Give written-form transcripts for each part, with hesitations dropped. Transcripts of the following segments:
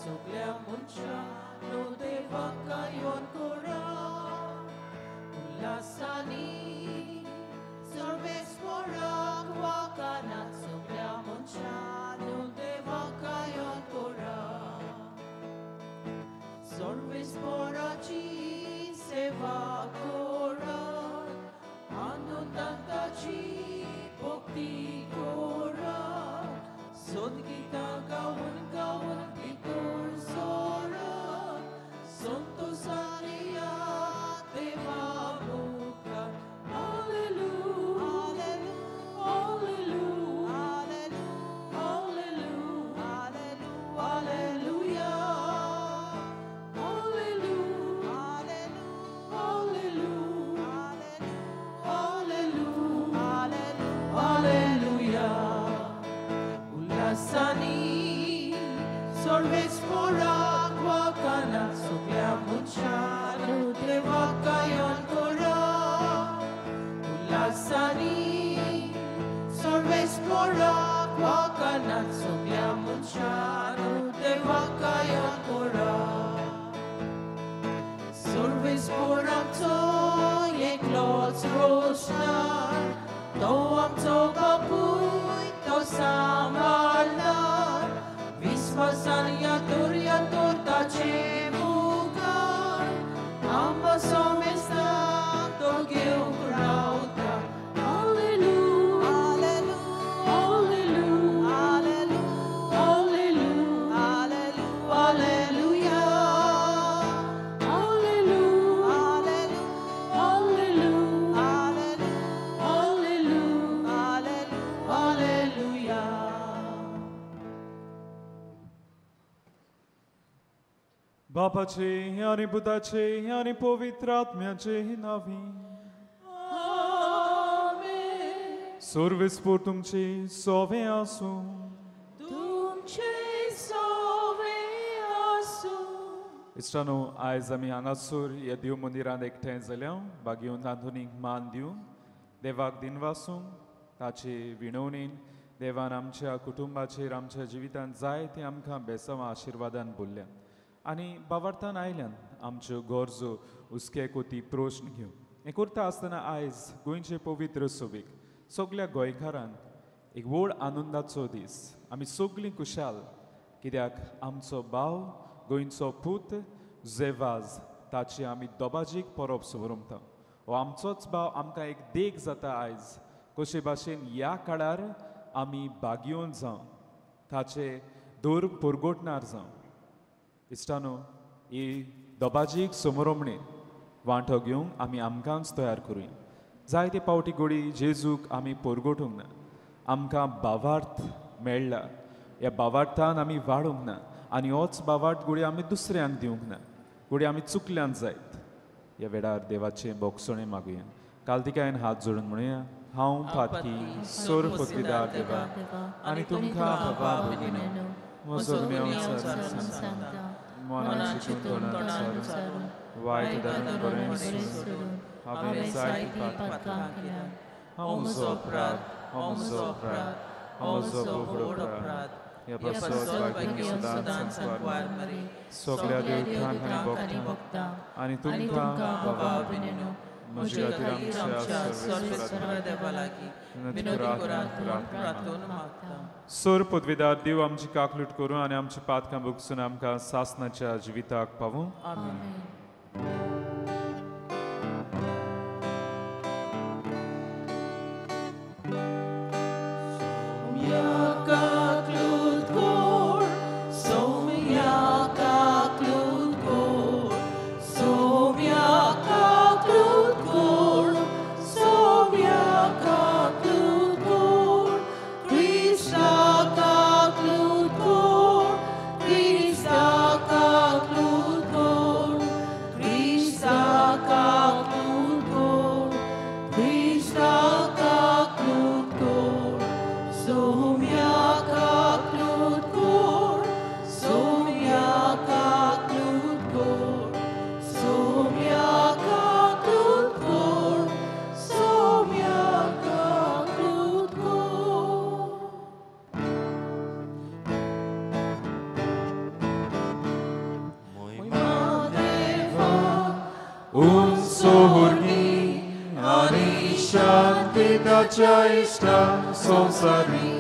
सगळ्या मनशांनो देवाक गायोन कोरा. उल्हासांनी सर्वेस्पोराक वाकानात सगळ्या मनशांनो देवाक गायोन कोरा. सर्वेस्पोराची सेवा कोरात, आनंदान ताची भक्ती कोरात, सद्गीतां गावन गावन भितर सोरात, संतोशान येयात देवा मुखार. Hallelujah, hallelujah, hallelujah, hallelujah, hallelujah, hallelujah, hallelujah, hallelujah. उल्हासांनी सर्वेस्पोराक वाकानात सगळ्या मनशांनो देवाक गायोन कोरा. उल्हासांनी सर्वेस्पोराक वाकानात सगळ्या मनशांनो देवाक गायोन कोरा. सर्वेस्पोराचो एकलोच रोशणार, तो आमचो बापूय तो सांबाळणार, विस्वासान यातूर यातूर ताचे मुखार, आमकां सोमेस्ताक तो घेवंक रावता. Hallelujah, hallelujah, hallelujah, hallelujah, hallelujah, hallelujah, hallelujah, hallelujah. बापाचे आनी पुताचे आनी पवित्र आत्म्याचे नांवी. आमेन. सर्वेस्पोर तुमचे सोवे आसूं. तुमचे सोवे आसूं. इश्टानो, आयज आमी हांगासर ह्या देव मंदिरांत एकठांय जाल्या बागेवन आंतोनीक मान दिवन देवाक दिनवासूंक, ताचे विणवणेन देवान आमच्या कुटुंबाचेर आमच्या जिवितांत जायते आमकां बेसांव आशिर्वादान बोल्ल्या आनी बावार्थान आयल्यान आमच्यो गरजो हुस्के कोती प्रश्न घेवन हें करता आसतना आयज गोंयचे पवित्र सभेक सगल्या गोंयकारांक एक व्हड आनंदाचो दीस. आमी सगळीं खुशाल कित्याक आमचो भाव गोंयचो पूत जेवाज ताची आमी दोबाजीक परब सुवरमता. हो आमचोच भाव आमकां एक देख जाता आयज कशे भाशेन ह्या काळार आमी बागयोवन जावं ताचे धर्म पुरगोटणार जावं. इश्टानो, ही दोबाजीक समरोमणेन वांटो घेवंक आमी आमकांच तयार करुया. जायते पावटी गोडी जेजूक आमी पोरगोटूंक ना, आमकां भावार्थ मेळ्ळा, ह्या भावार्थान आमी वाडूंक ना आनी होच भावार्थ गोडी आमी दुसऱ्यांक दिवंक ना, गोडी आमी चुकल्यान जायत. ह्या वेळार देवाचें बोगसणें मागुया. कालतिकायन हात जोडून म्हणुया, हांव पातकी सोर पदवीदार देवा आनी तुमकां बाबा भगिनी म्हजो गुन्यांव सांगता, मनान चिंतून तोंडान सारून वायट धरून बरें सोडून हांवें जायतीं पातकां केल्यांत. हांव म्हजो अपराध, हांव म्हजो अपराध, हांव म्हजो व्हड अपराध. ह्या पासत भाग्य सदांच सांकवार मरी सगल्या देवतांक आनी भक्तांक आनी तुमकां बाबा भगिनीनो म्हजे खातीर आमच्या सर्वेस्परा देवा लागीं विनवणी करात म्हूण प्रार्थना मागता. सोर पदवीदार देव आमची काकलूट करूं आनी आमची पातकां भोगसून आमकां सासनाच्या जिविताक पावूं. आमेन. Krista kaklukor, सोर्गी आनी शांती ताच्या इश्टा संवसारी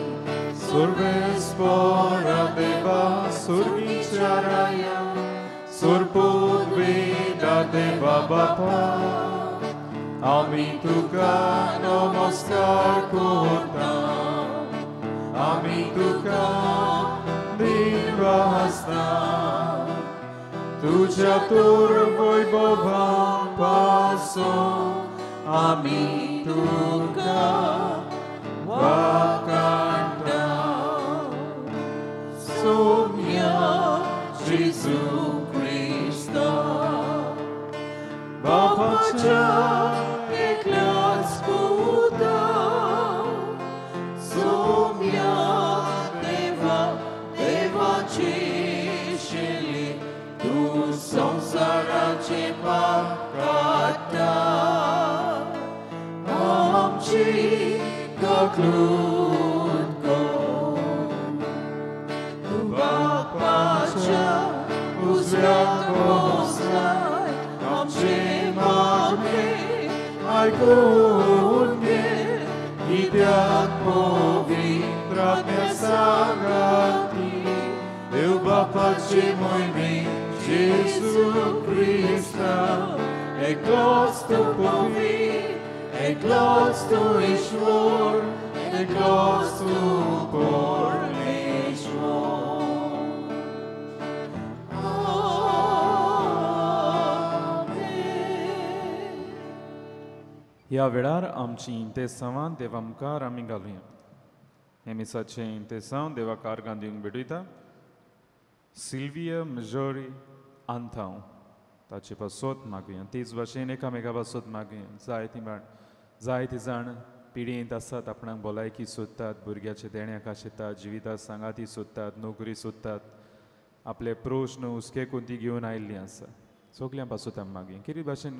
सुर्वेस्पोरा देवा सुर्गीच्या राया सुरपूत वेदा देवा बापा आमी तुका नमस्कार करता आमी तुका दिनवासता तुझ्या तूर वैभवा पासून आमी तुका वाकांता सोम्या जेजू क्रिस्ता बापाच्या एकल्याच पुता सोम्या देवा देवाची शिली तूं संवसाराचे पाप काडटा आमची ककलूत कर तूं बापाच्या उजव्याक बसलाय आमचे मागणे आयकून घे कित्याक पवित्र आत्म्या सांगाती देव बापाचे मोहिमे जेजू क्रिस्ता एकलोच तूं पवित्र एकलोच तूं ईश्वर एकलोच तूं परमेश्वर. ह्या वेळार आमची इंतेसांवां देवा मुखार आमी घालुया. हे मिसाचें इंतेसांव देवा कारगां दिवंक भेटयता सिल्विया मिजोरी आंथांव ताचे पासत मागुया. तेच भाशेन एकामेका पासत मागुया. जायती जाण पिडयेंत आसात, आपणाक भलायकी सोदतात, भुरग्याचे देण्याक आशेतात, जिविता सांगाती सोदतात, नोकरी सोदतात, आपले प्रश्न हुस्के कोंती घेवन आयिल्ली आसा. सगल्यां पासत आमी मागुया. कितें भाशेन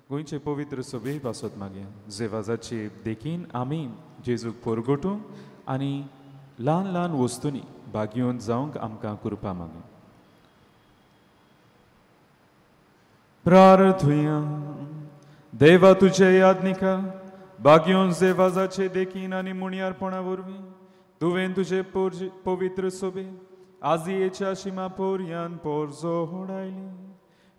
गोंयचे पवित्र सभे पासत मागुया. जेवाजाचे देखीन आमी जेजूक परगटूंक आनी ल्हान ल्हान वस्तूंनी भागयोवन जावंक आमकां कृपा मागुया. प्रार्थुया. देवा तुजे यादनिका भागयोवन जेवाजाचे देखीन आनी मुणयारपणा वरवीं तुवें तुजे पवित्र सभे आजियेच्या शिमा पोरयान पोरजो होडायली.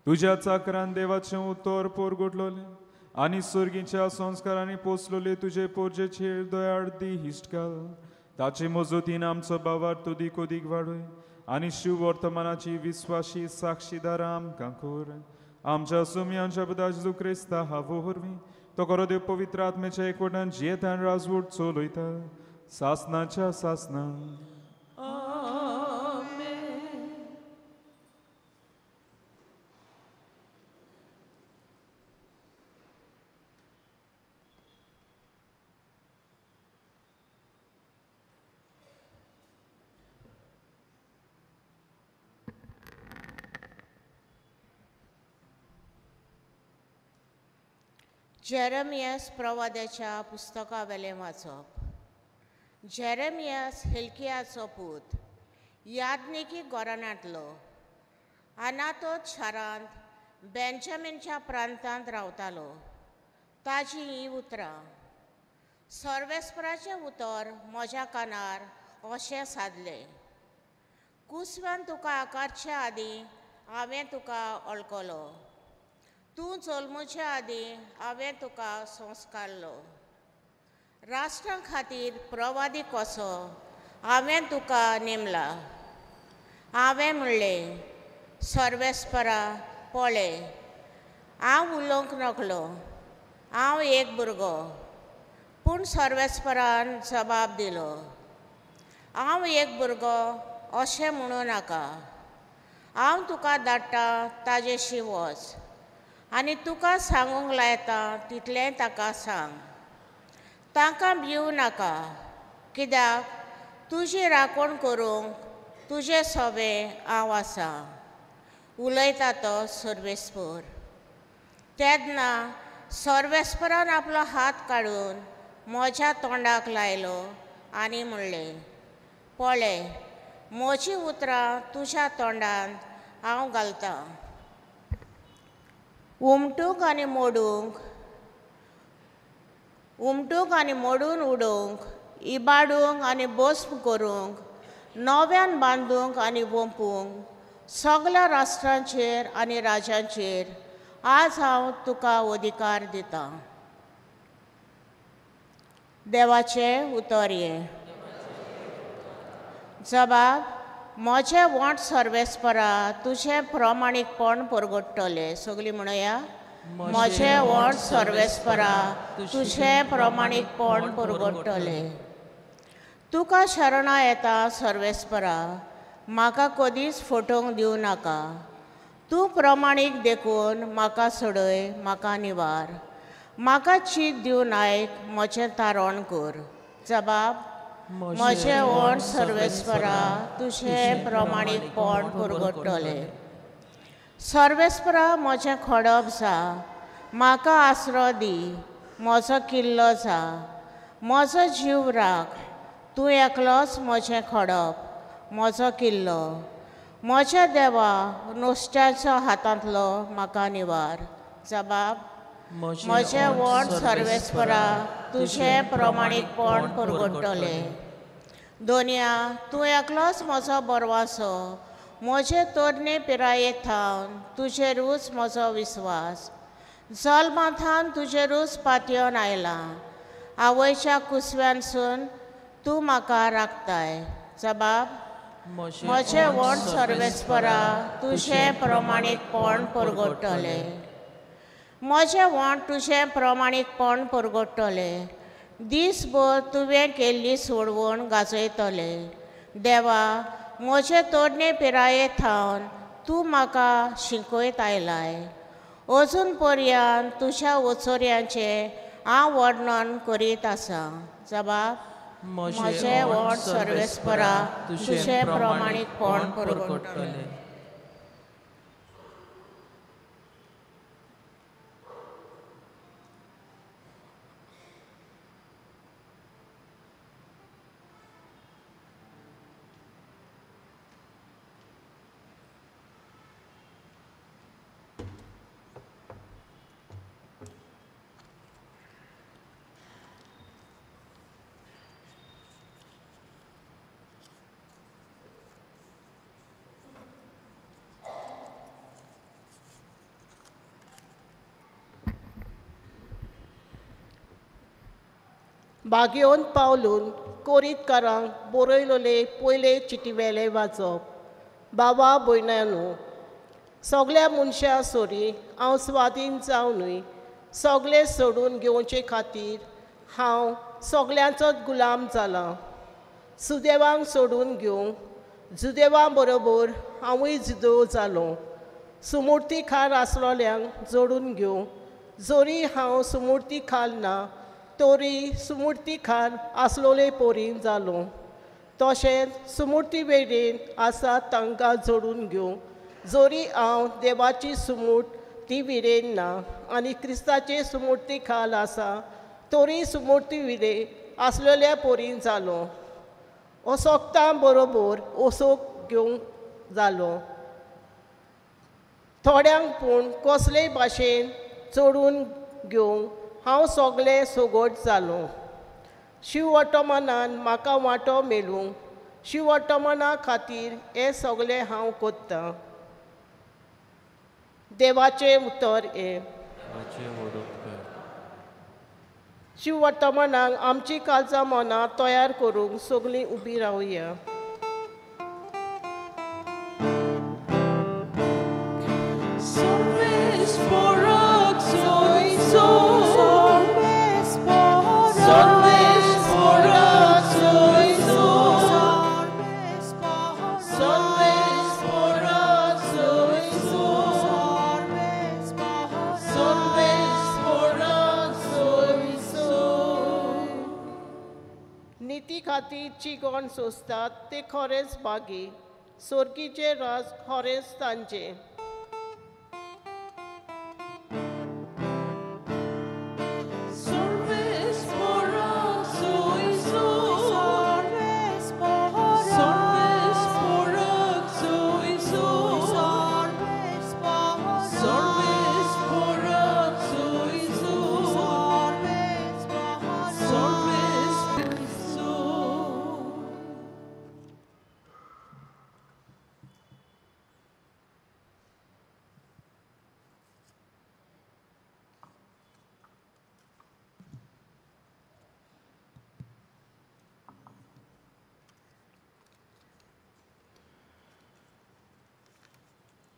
तुज्या चाकरान देवाचें उतर पोरगोटलोलें आनी सर्गीच्या संस्कारांनी पोसलोले तुजे पोरजेचेर दयाळ दी इश्ट घाल. ताचे मजतीन आमचो बावार तुदीक ओदीक वाडय आनी शिव वर्तमानाची विस्वाशी साक्षीदारां आमकां कर. आमच्या सुमयांच्या बुधा जेजू क्रिस्ता हावो वरवीं तो करो देव पवित्र आत्म्याच्या एकवटान जियेतान राजवट चलयता सासनाच्या सासना. जेरेमियास प्रवाद्याच्या पुस्तकावेलें वाचप. जेरेमियास हिल्कियाचो पूत, याज्ञिकी घराण्यांतलो, अनातोत शारांत बेंजामिनच्या प्रांतांत रावतालो. ताजी हीं उतरां. सर्वेस्पराचें उतर म्हज्या कानार अशें सादलें, कुसव्यान तुका आकारचे आदीं हांवें तुका वळखलो, तूं जल्मुचे आदीं हांवें तुका संस्कारलो. राष्ट्रां खातीर प्रवादी कसो हांवें तुका नेमला. हांवें म्हणलें, सर्वेस्परा पळय, हांव उलोवंक नकलो, हांव एक भुरगो. पूण सर्वेस्परान जबाब दिलो, हांव एक भुरगो अशें म्हणूं नाका. हांव तुका धाडटा ताजेशी वच आनी तुका सांगूंक लायता तितलें ताका सांग. तांकां भिवू नाका, कित्याक तुजी राखण करूंक तुजे सोबें हांव आसा, उलयता तो सर्वेस्पर. तेन्ना सर्वेस्परान आपलो हात काडून म्हज्या तोंडाक लायलो आनी म्हणलें, पळय, म्हजीं उतरां तुज्या तोंडांत हांव घालतां. उमटूंक आनी मोडूंक, उमटूंक आनी मोडून उडोवंक, इबाडूंक आनी भस्म करूंक, नव्यान बांदूंक आनी वोंपूंक, सगळ्या राष्ट्रांचेर आनी राजांचेर आज हांव तुका अधिकार दितां. देवाचें उतर हें. जबाब, म्हजें वोंठ सर्वेस्परा तुजें प्रमाणीकपण परगट्टलें. सगळीं म्हणया, म्हजें वोंठ सर्वेस्परा तुजें प्रमाणीकपण परगट्टलें. तुका शरणां येता सर्वेस्परा, म्हाका कदीच फटोवंक दिवं नाका. तूं प्रमाणीक देखून म्हाका सोडय, म्हाका निवार. म्हाका चीत दिवन आयक, म्हजें तारण कर. जबाब, म्हजें वोंठ सर्वेस्परा तुजें प्रमाणीकपण परगट्टलें. सर्वेस्परा म्हजें खडप जा, म्हाका आसरो दी, म्हजो किल्लो जा, म्हजो जीव राख. तूं एकलोच म्हजें खडप, म्हजो किल्लो. म्हज्या देवा, नुस्त्याच्या हातांतलो म्हाका निवार. जबाब, म्हजें वोंठ सर्वेस्परा तुजें प्रमाणीकपण परगट्टलें. दोनया, तूं एकलोच म्हजो बरवासो, म्हजे तरणे पिराये थावन तुजेरूच म्हजो विस्वास. जल्मा थावन तुजेरूच पातयेवन आयलां, आवयच्या कुसव्यानसून तूं म्हाका राखताय. जबाब, म्हजें वोंठ सर्वेस्परा तुजें प्रमाणीकपण परगट्टलें. म्हजें वोंठ तुजें प्रमाणीकपण परगट्टलें. दीसभर तुवें केल्ली सोडवण गाजयतलें. देवा, म्हजे तरणे पिराये थावन तूं म्हाका शिकयत आयलाय. अजून पर्यंत तुज्या ओचोऱ्यांचें हांव वर्णन करीत आसां. जबाब, म्हजें वोंठ सर्वेस्परा तुजें प्रमाणीकपण परगट्टलें. बागयोन पावलून कोरीतकारांक बरयलोले पयले चिटीवेले वाचप. बाबा भयणांनो, सगळ्या मनशां सोरी हांव स्वाधीन जावनूय सगळे सोडून घेवचे खातीर हांव सगळ्यांचोच गुलाम जालां. सुदेवांक सोडून घेवंक जुदेवा बरोबर हांवूय जुदेव जालो. सुमूर्ती खाल आसलोल्यांक जोडून घेवंक जरी हांव सुमूर्ती खाल ना तरी सुमूर्ती खाल आसलोले पोरीन जालो. तशेंच सुमूर्ती वेळेन आसा तांकां जोडून घेवंक जरी हांव देवाची सुमूर्त ती विरेन ना आनी क्रिस्ताचे सुमूर्ती खाल आसा तरी सुमूर्ती विरे आसलेल्या पोरीन जालो. असोकतां बरोबर असोक घेवंक जालो. थोड्यांक पूण कसलेय भाशेन चडून घेवंक हांव सगळें सोगट जालो. शिववर्तमानान म्हाका वांटो मेळूंक शिववर्तमाना खातीर हें सगळें हांव कोत्तां. देवाचें उतर हें. शिववर्तमानाक आमची काळजां मनां तयार करूंक सगळीं उबी रावया. खातीर चिगोण सोंसतात ते खरेंच बागी, सोर्गीचे राज खरेंच तांचे.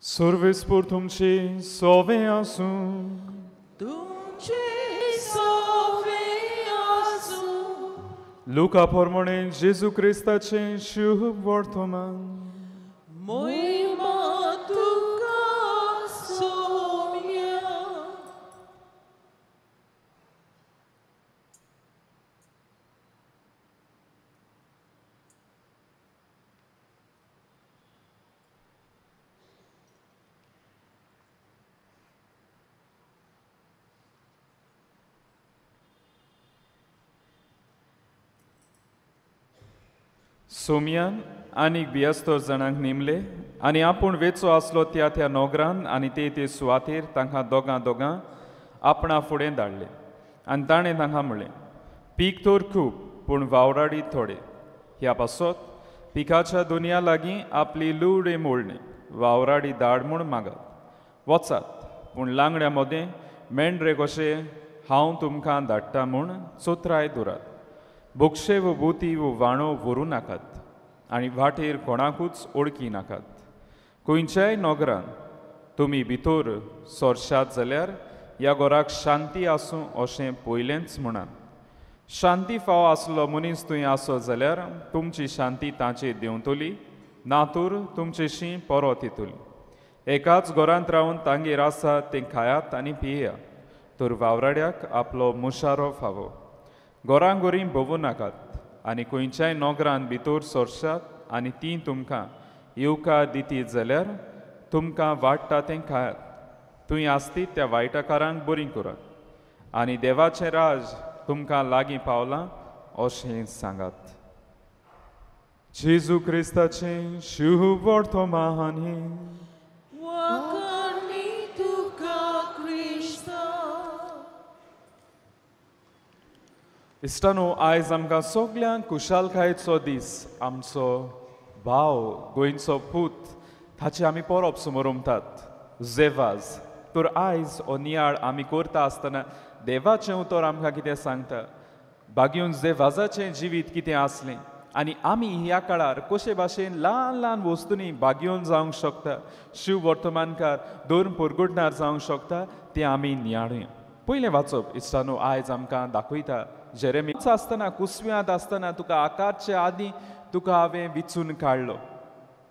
सर्वेस्पोर तुमचे सोवे आसूं. तुमचे सोवे आसूं. लुका प्रमाणे जेजू क्रिस्ताचें शुभ वर्तमान. महिमा तुका सोम्या. सोमयान आनीक बियास्तर जाणांक नेमले आनी आपूण वेचो आसलो त्या त्या नोगरान आनी ते ते सुवातेर तांकां दोगां दोगां आपणा फुडें धाडले आनी ताणें तांकां म्हणलें, पीक तर खूब पूण वावराडी थोडे. ह्या पासत पिकाच्या दुनिया लागीं आपली लुवडे मोडणे वावराडी धाड म्हूण मागात. वचात पूण लांगड्या मदें मेंढरे कशें हांव तुमकां धाडटा म्हूण चोत्राय दवरात. बोक्षे वो बोती वो वाणो व्हरूं नाकात आनी वाटेर कोणाकूच ओळखी नाकात. खंयच्याय नगरान तुमी भितर सोरशात जाल्यार ह्या घराक शांती आसूं अशें पयलेंच म्हणात. शांती फावो आसलो मनीस थंय आसत जाल्यार तुमची शांती तांचेर देंवतली, ना तर तुमचेशी परत येतली. एकाच घरांत रावन तांगेर आसा तें खायात आनी पियेया, तर वावराड्याक आपलो मुशारो फावो. घरां घरीं भोंवूं नाकात आनी खंयच्याय नगरान भितर सोरशात आनी तीं तुमकां येवकार दितीत जाल्यार तुमकां वाडटा तें खायात. थंय आसतीत त्या वायटकारांक बरीं करात आनी देवाचें राज तुमकां लागीं पावलां अशें सांगात. जेजू क्रिस्ताचें शुभ वर्तमान. इश्टानो, आयज आमकां सगल्यांक खुशालकायेचो दीस. आमचो भाव, गोंयचो पूत, ताची आमी परब समोरमतात, जेवाज. तर आयज हो नियाळ आमी करता आसतना देवाचें उतर आमकां कितें सांगता, बागेवन जेवाजाचें जिवीत कितें आसलें आनी आमी ह्या काळार कशे भाशेन ल्हान ल्हान वस्तूंनी बागेवन जावंक शकता, शिव वर्तमानकार धर्म परगटणार जावंक शकता, तें आमी नियाळुया. पयलें वाचप इश्टानो आयज आमकां दाखयता, जेरेमी आसतना कुसव्यांत आसतना तुका आकारचे आदीं तुका हांवें विचून काडलो.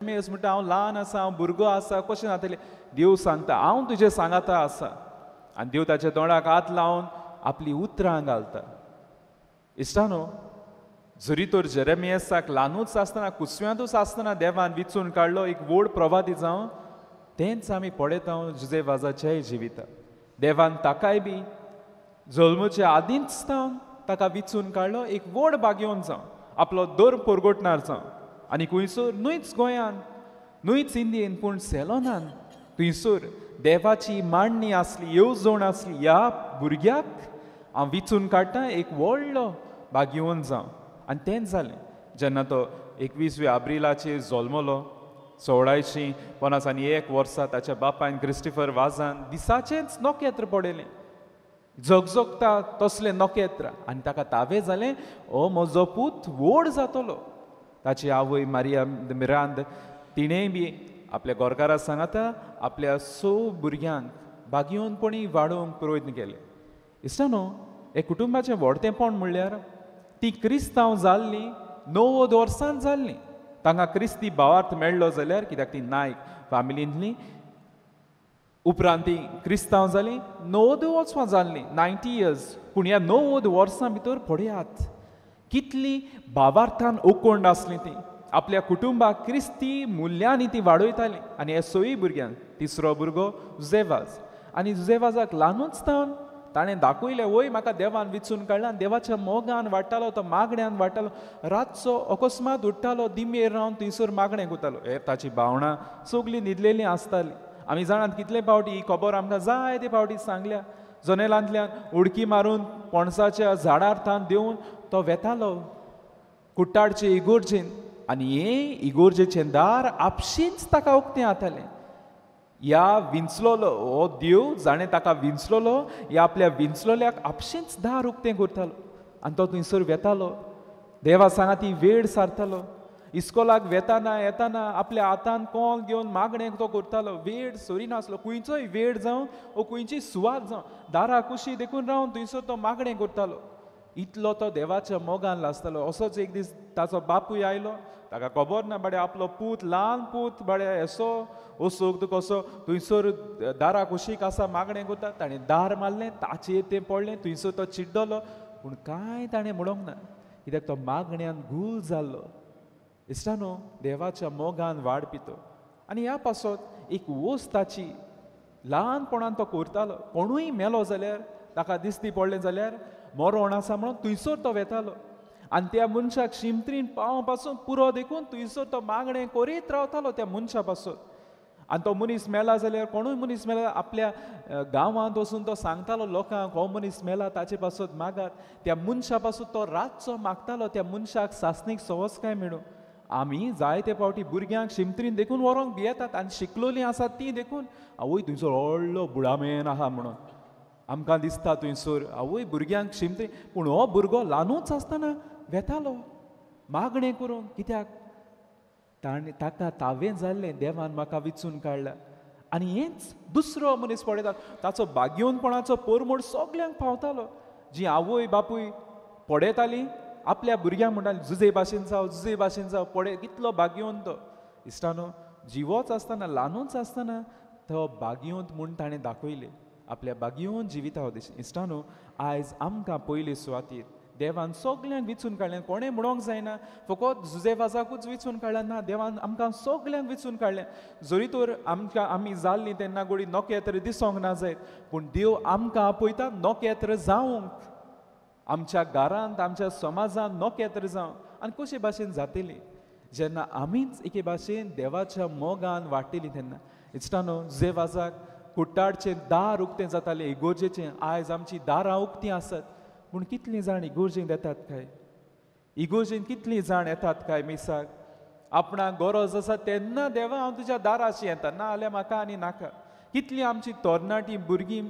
म्हणटा हांव ल्हान आसा, हांव भुरगो आसा, कशें जातलें? देव सांगता हांव तुजें सांगाता आसा. आनी देव ताच्या तोंडाक हात लावन आपली उतरां घालता. इश्टानो, जरी तर जेरेमियासाक ल्हानूच आसतना कुसव्यांतूच आसतना देवान विचून काडलो एक व्हड प्रवादी जावन, तेंच आमी पळयता जुजे वाजाच्याय जिविता. देवान ताकाय बी जल्मचे आदींच तावन ताका विचून काडलो एक व्हड बागेवन जावन, आपलो दर परगटणार जावन. आनी खंयसर न्हूच गोंयान, न्हूच इंडियेन, पूण सेलोनान थंयसर देवाची मांडणी आसली, येवजण आसली, ह्या भुरग्याक हांव विचून काडटा एक व्हडलो बागेवन जावन. आनी तेंच जालें. जेन्ना तो 21 एप्रिलाचेर जल्मलो 1651 वर्सा ताच्या बापायन क्रिस्टिफर वाजान दिसाचेंच नखेत्र पडयलें, झगझगता तसलें नखेत्र. आनी ताका तावें जालें, हो म्हजो पूत व्हड जातलो. ताची आवय मारिया मिरांद तिणेंय बी आपल्या गोरकारा सांगाता आपल्या स भुरग्यांक बागेवनपणी वाडोवंक प्रयत्न केले. इश्टानो, हे कुटुंबाचें व्हडतेंपण म्हणल्यार ती क्रिस्तांव जाल्लीं 90 वर्सां जाल्लीं. तांकां क्रिस्ती भावार्थ मेळ्ळो जाल्यार, कित्याक ती नायक फामिलींतली, उपरांत ती क्रिस्तांव जालीं 90 वर्सां जाल्लीं, 90 इयर्स. पूण ह्या 90 वर्सां भितर पळयात कितली भावार्थान ओकोंड आसली ती. आपल्या कुटुंबाक क्रिस्ती मुल्यांनी ती वाडयताली. आनी ह्या सोयी भुरग्यांक, तिसरो भुरगो जुजेवाज, आनी जुजेवाजाक ल्हानूच तावन ताणें दाखयलें, वय म्हाका देवान विचून काडला. देवाच्या मोगान वाडटालो तो, मागण्यान वाडटालो. रातचो अकस्मात उठ्ठालो, दिमेर रावन थंयसर मागणें करतालो. हे ताची भावणां सगलीं न्हिदलेलीं आसतालीं. आमी जाणात कितले फावटी ही खबर आमकां जायते फावटी सांगल्या. जनेलांतल्यान उडकी मारून पणसाच्या झाडार थावन देवन तो वेतालो कुट्टाडचे इगोर्जेन, आनी हें इगोर्जेचें दार आपशींच ताका उक्तें जातालें. ह्या विंचलोलो हो देव जाणें ताका विंचलोलो, ह्या आपल्या विंचलोल्याक आपशींच दार उक्तें करतालो आनी तो थंयसर वेतालो, देवा सांगा ती वेळ सारतालो. इस्कोलाक वेताना येताना आपल्या हातान कोल घेवन मागणें तो करतालो. वेळ सरिनासलो, खंयचोय वेळ जावं वो खंयची सुवात जावं, दारा कुशी देखून रावन थंयसर तो मागणें करतालो. इतलो तो देवाच्या मोगान लासतालो. असोच एक दीस ताचो बापूय आयलो, ताका खबर ना बाडे आपलो पूत, ल्हान पूत बाडे असो असोक कसो थंयसर दारा कुशीक आसा मागणें करता. ताणें दार मारलें, ताचेर तें पडलें, थंयसर तो चिड्डलो, पूण कांय ताणें म्हणूंक ना, कित्याक तो मागण्यान गूल जाल्लो. इश्टानो, देवाच्या मोगान वाडपी तो. आनी ह्या पासत एक वस्त ताची ल्हानपणान तो करतालो. कोणूय मेलो जाल्यार, ताका दिसती पडलें जाल्यार मरण आसा म्हणून थंयसर तो वेतालो आनी त्या मनशाक शिमत्रीन पाव पासून पुरो देखून थंयसर तो मागणें करीत रावतालो त्या मनशा पासून. आनी तो मनीस मेला जाल्यार, कोणूय मनीस मेला, आपल्या गांवांत वचून तो सांगतालो लोकांक, हो मनीस मेला ताचे पासत मागात. त्या मनशा पासून तो रातचो मागतालो, त्या मनशाक सासणीक सवसकाय मेळूं. आमी जायते फावटी भुरग्यांक शिमत्रीन देखून व्हरोंक भियेतात आनी शिकलोलीं आसात तीं देखून, आवय थंयसर व्हडलो बुडामेन आहा म्हणून आमकां दिसता थंयसर, आवय भुरग्यांक शिमत्री. पूण हो भुरगो ल्हानूच आसतना वेतालो मागणें करूंक, कित्याक ताणें ताका तावें जाल्लें, देवान म्हाका विचून काडला. आनी हेंच दुसरो मनीस पळयता, ताचो भाग्यवंतपणाचो परमळ सगल्यांक पावतालो. जी आवय बापूय पळयताली आपल्या भुरग्यांक म्हणटाली, जुजे भाशेन जावं, जुजे भाशेन जावं, पळय कितलो भाग्यवंत तो. इश्टानो, जिवोच आसतना, ल्हानूच आसतना तो भाग्यवंत म्हूण ताणें दाखयलें आपल्या भाग्यवंत जिविता उद्देश. इश्टानो, आयज आमकां पयले सुवातीर देवान सगल्यांक विचून काडलें. कोणें म्हणोंक जायना फकत जुजे वाजाकूच विचून काडलें ना, देवान आमकां सगल्यांक विचून काडलें. जरी तर आमकां आमी जाल्लीं तेन्ना गोडी नखेत्र दिसोंक ना जायत, पूण देव आमकां आपयता नखेत्र जावंक, आमच्या घरांत, आमच्या समाजांत नखेत्र जावं. आनी कशे भाशेन जातली जेन्ना आमीच एके भाशेन देवाच्या मोगान वाडटली तेन्ना. इश्टानो, जुजे वाजाक कुट्टाडचें दार उक्तें जातालें इगोर्जेचें. आयज आमचीं दारां उक्तीं आसत, पूण कितलीं जाण इगोर्जेंत येतात काय? इगोर्जेंत कितलीं जाण येतात काय मिसाक? आपणाक गरज आसा तेन्ना देवा हांव तुज्या दाराशी येता, ना जाल्यार म्हाका आनी नाका. कितलीं आमची तरणाटीं भुरगीं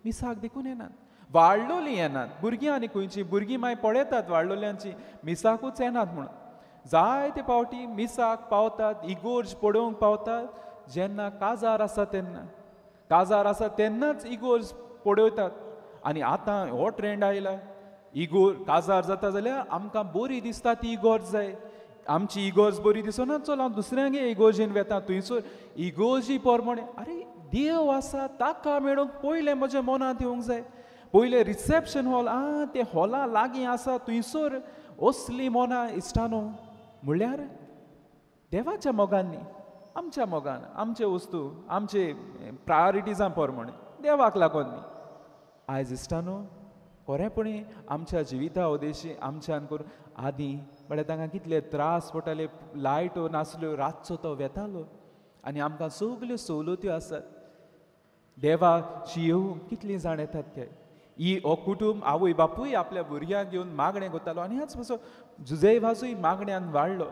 मिसाक देखून येनात, वाडलोलीं येनात. भुरगीं आनी खंयचीं भुरगीं मागीर पळयतात वाडलोल्यांची, मिसाकूच येनात म्हणून. जायते फावटी मिसाक पावतात, इगोर्ज पळोवंक पावतात जेन्ना काजार आसा तेन्ना, काजार आसा तेन्नाच इगोर्ज पळयतात. आनी आतां हो ट्रेंड आयला, इगोर काजार जाता जाल्यार आमकां बरी दिसता ती इगोर्ज जाय, आमची इगोर्ज बरी दिसना, चल हांव दुसऱ्यांगे इगोर्जेन वेता, थंयसर इगोर्जी प्रमाणे. आरे देव आसा ताका मेळूंक पयलें म्हज्या मनांत येवंक जाय. पयलें रिसेप्शन हॉल, आं तें हॉला लागीं आसा थंयसर असली मनां. इश्टानो, म्हणल्यार देवाच्या मोगान न्ही, आमच्या मोगान, आमचे वस्तू, आमचे प्रायोरिटीजां प्रमाणे, देवाक लागून न्ही. आयज इश्टानो, खरेंपणी आमच्या जिविता उद्देशी आमच्यान करून आदीं म्हळ्यार तांकां कितले त्रास पडटाले, लायटो नासल्यो, रातचो तो वेतालो. आनी आमकां सगल्यो सवलत्यो आसात. देवाशी येवंक कितलीं जाण येतात काय? ही हो कुटूंब आवय बापूय आपल्या भुरग्यांक घेवन मागणें करतालो आनी ह्याच पासो जुजे वाजूय मागण्यान वाडलो.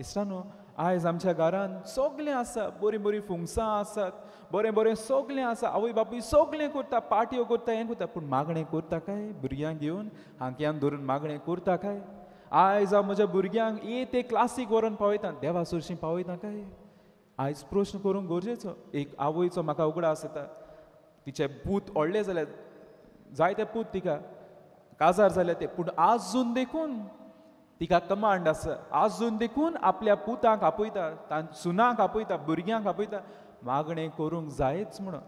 इश्टानो, आयज आमच्या घरांत सगलें आसा, बरीं बरीं फुंगसां आसात, बरें बरें सगलें आसा, आवय बापूय सगलें करता, पार्ट्यो करता, हें करता, पूण मागणें करता काय? भुरग्यांक घेवन हांक्यान धरून मागणें करता काय? आयज हांव म्हज्या भुरग्यांक ये ते क्लासीक व्हरोन पावयता, देवा सरशीं पावयता काय? आयज प्रश्न करूंक गरजेचो. एक आवयचो म्हाका उगडास येता, तिचे पूत व्हडले जाल्यार, जायते पूत तिका काजार जाले ते, पूण आजून देखून तिका कमांड आसा, आजून देखून आपल्या पुतांक आपयता, सुनांक आपयता, भुरग्यांक आपयता, मागणें करूंक जायच म्हणून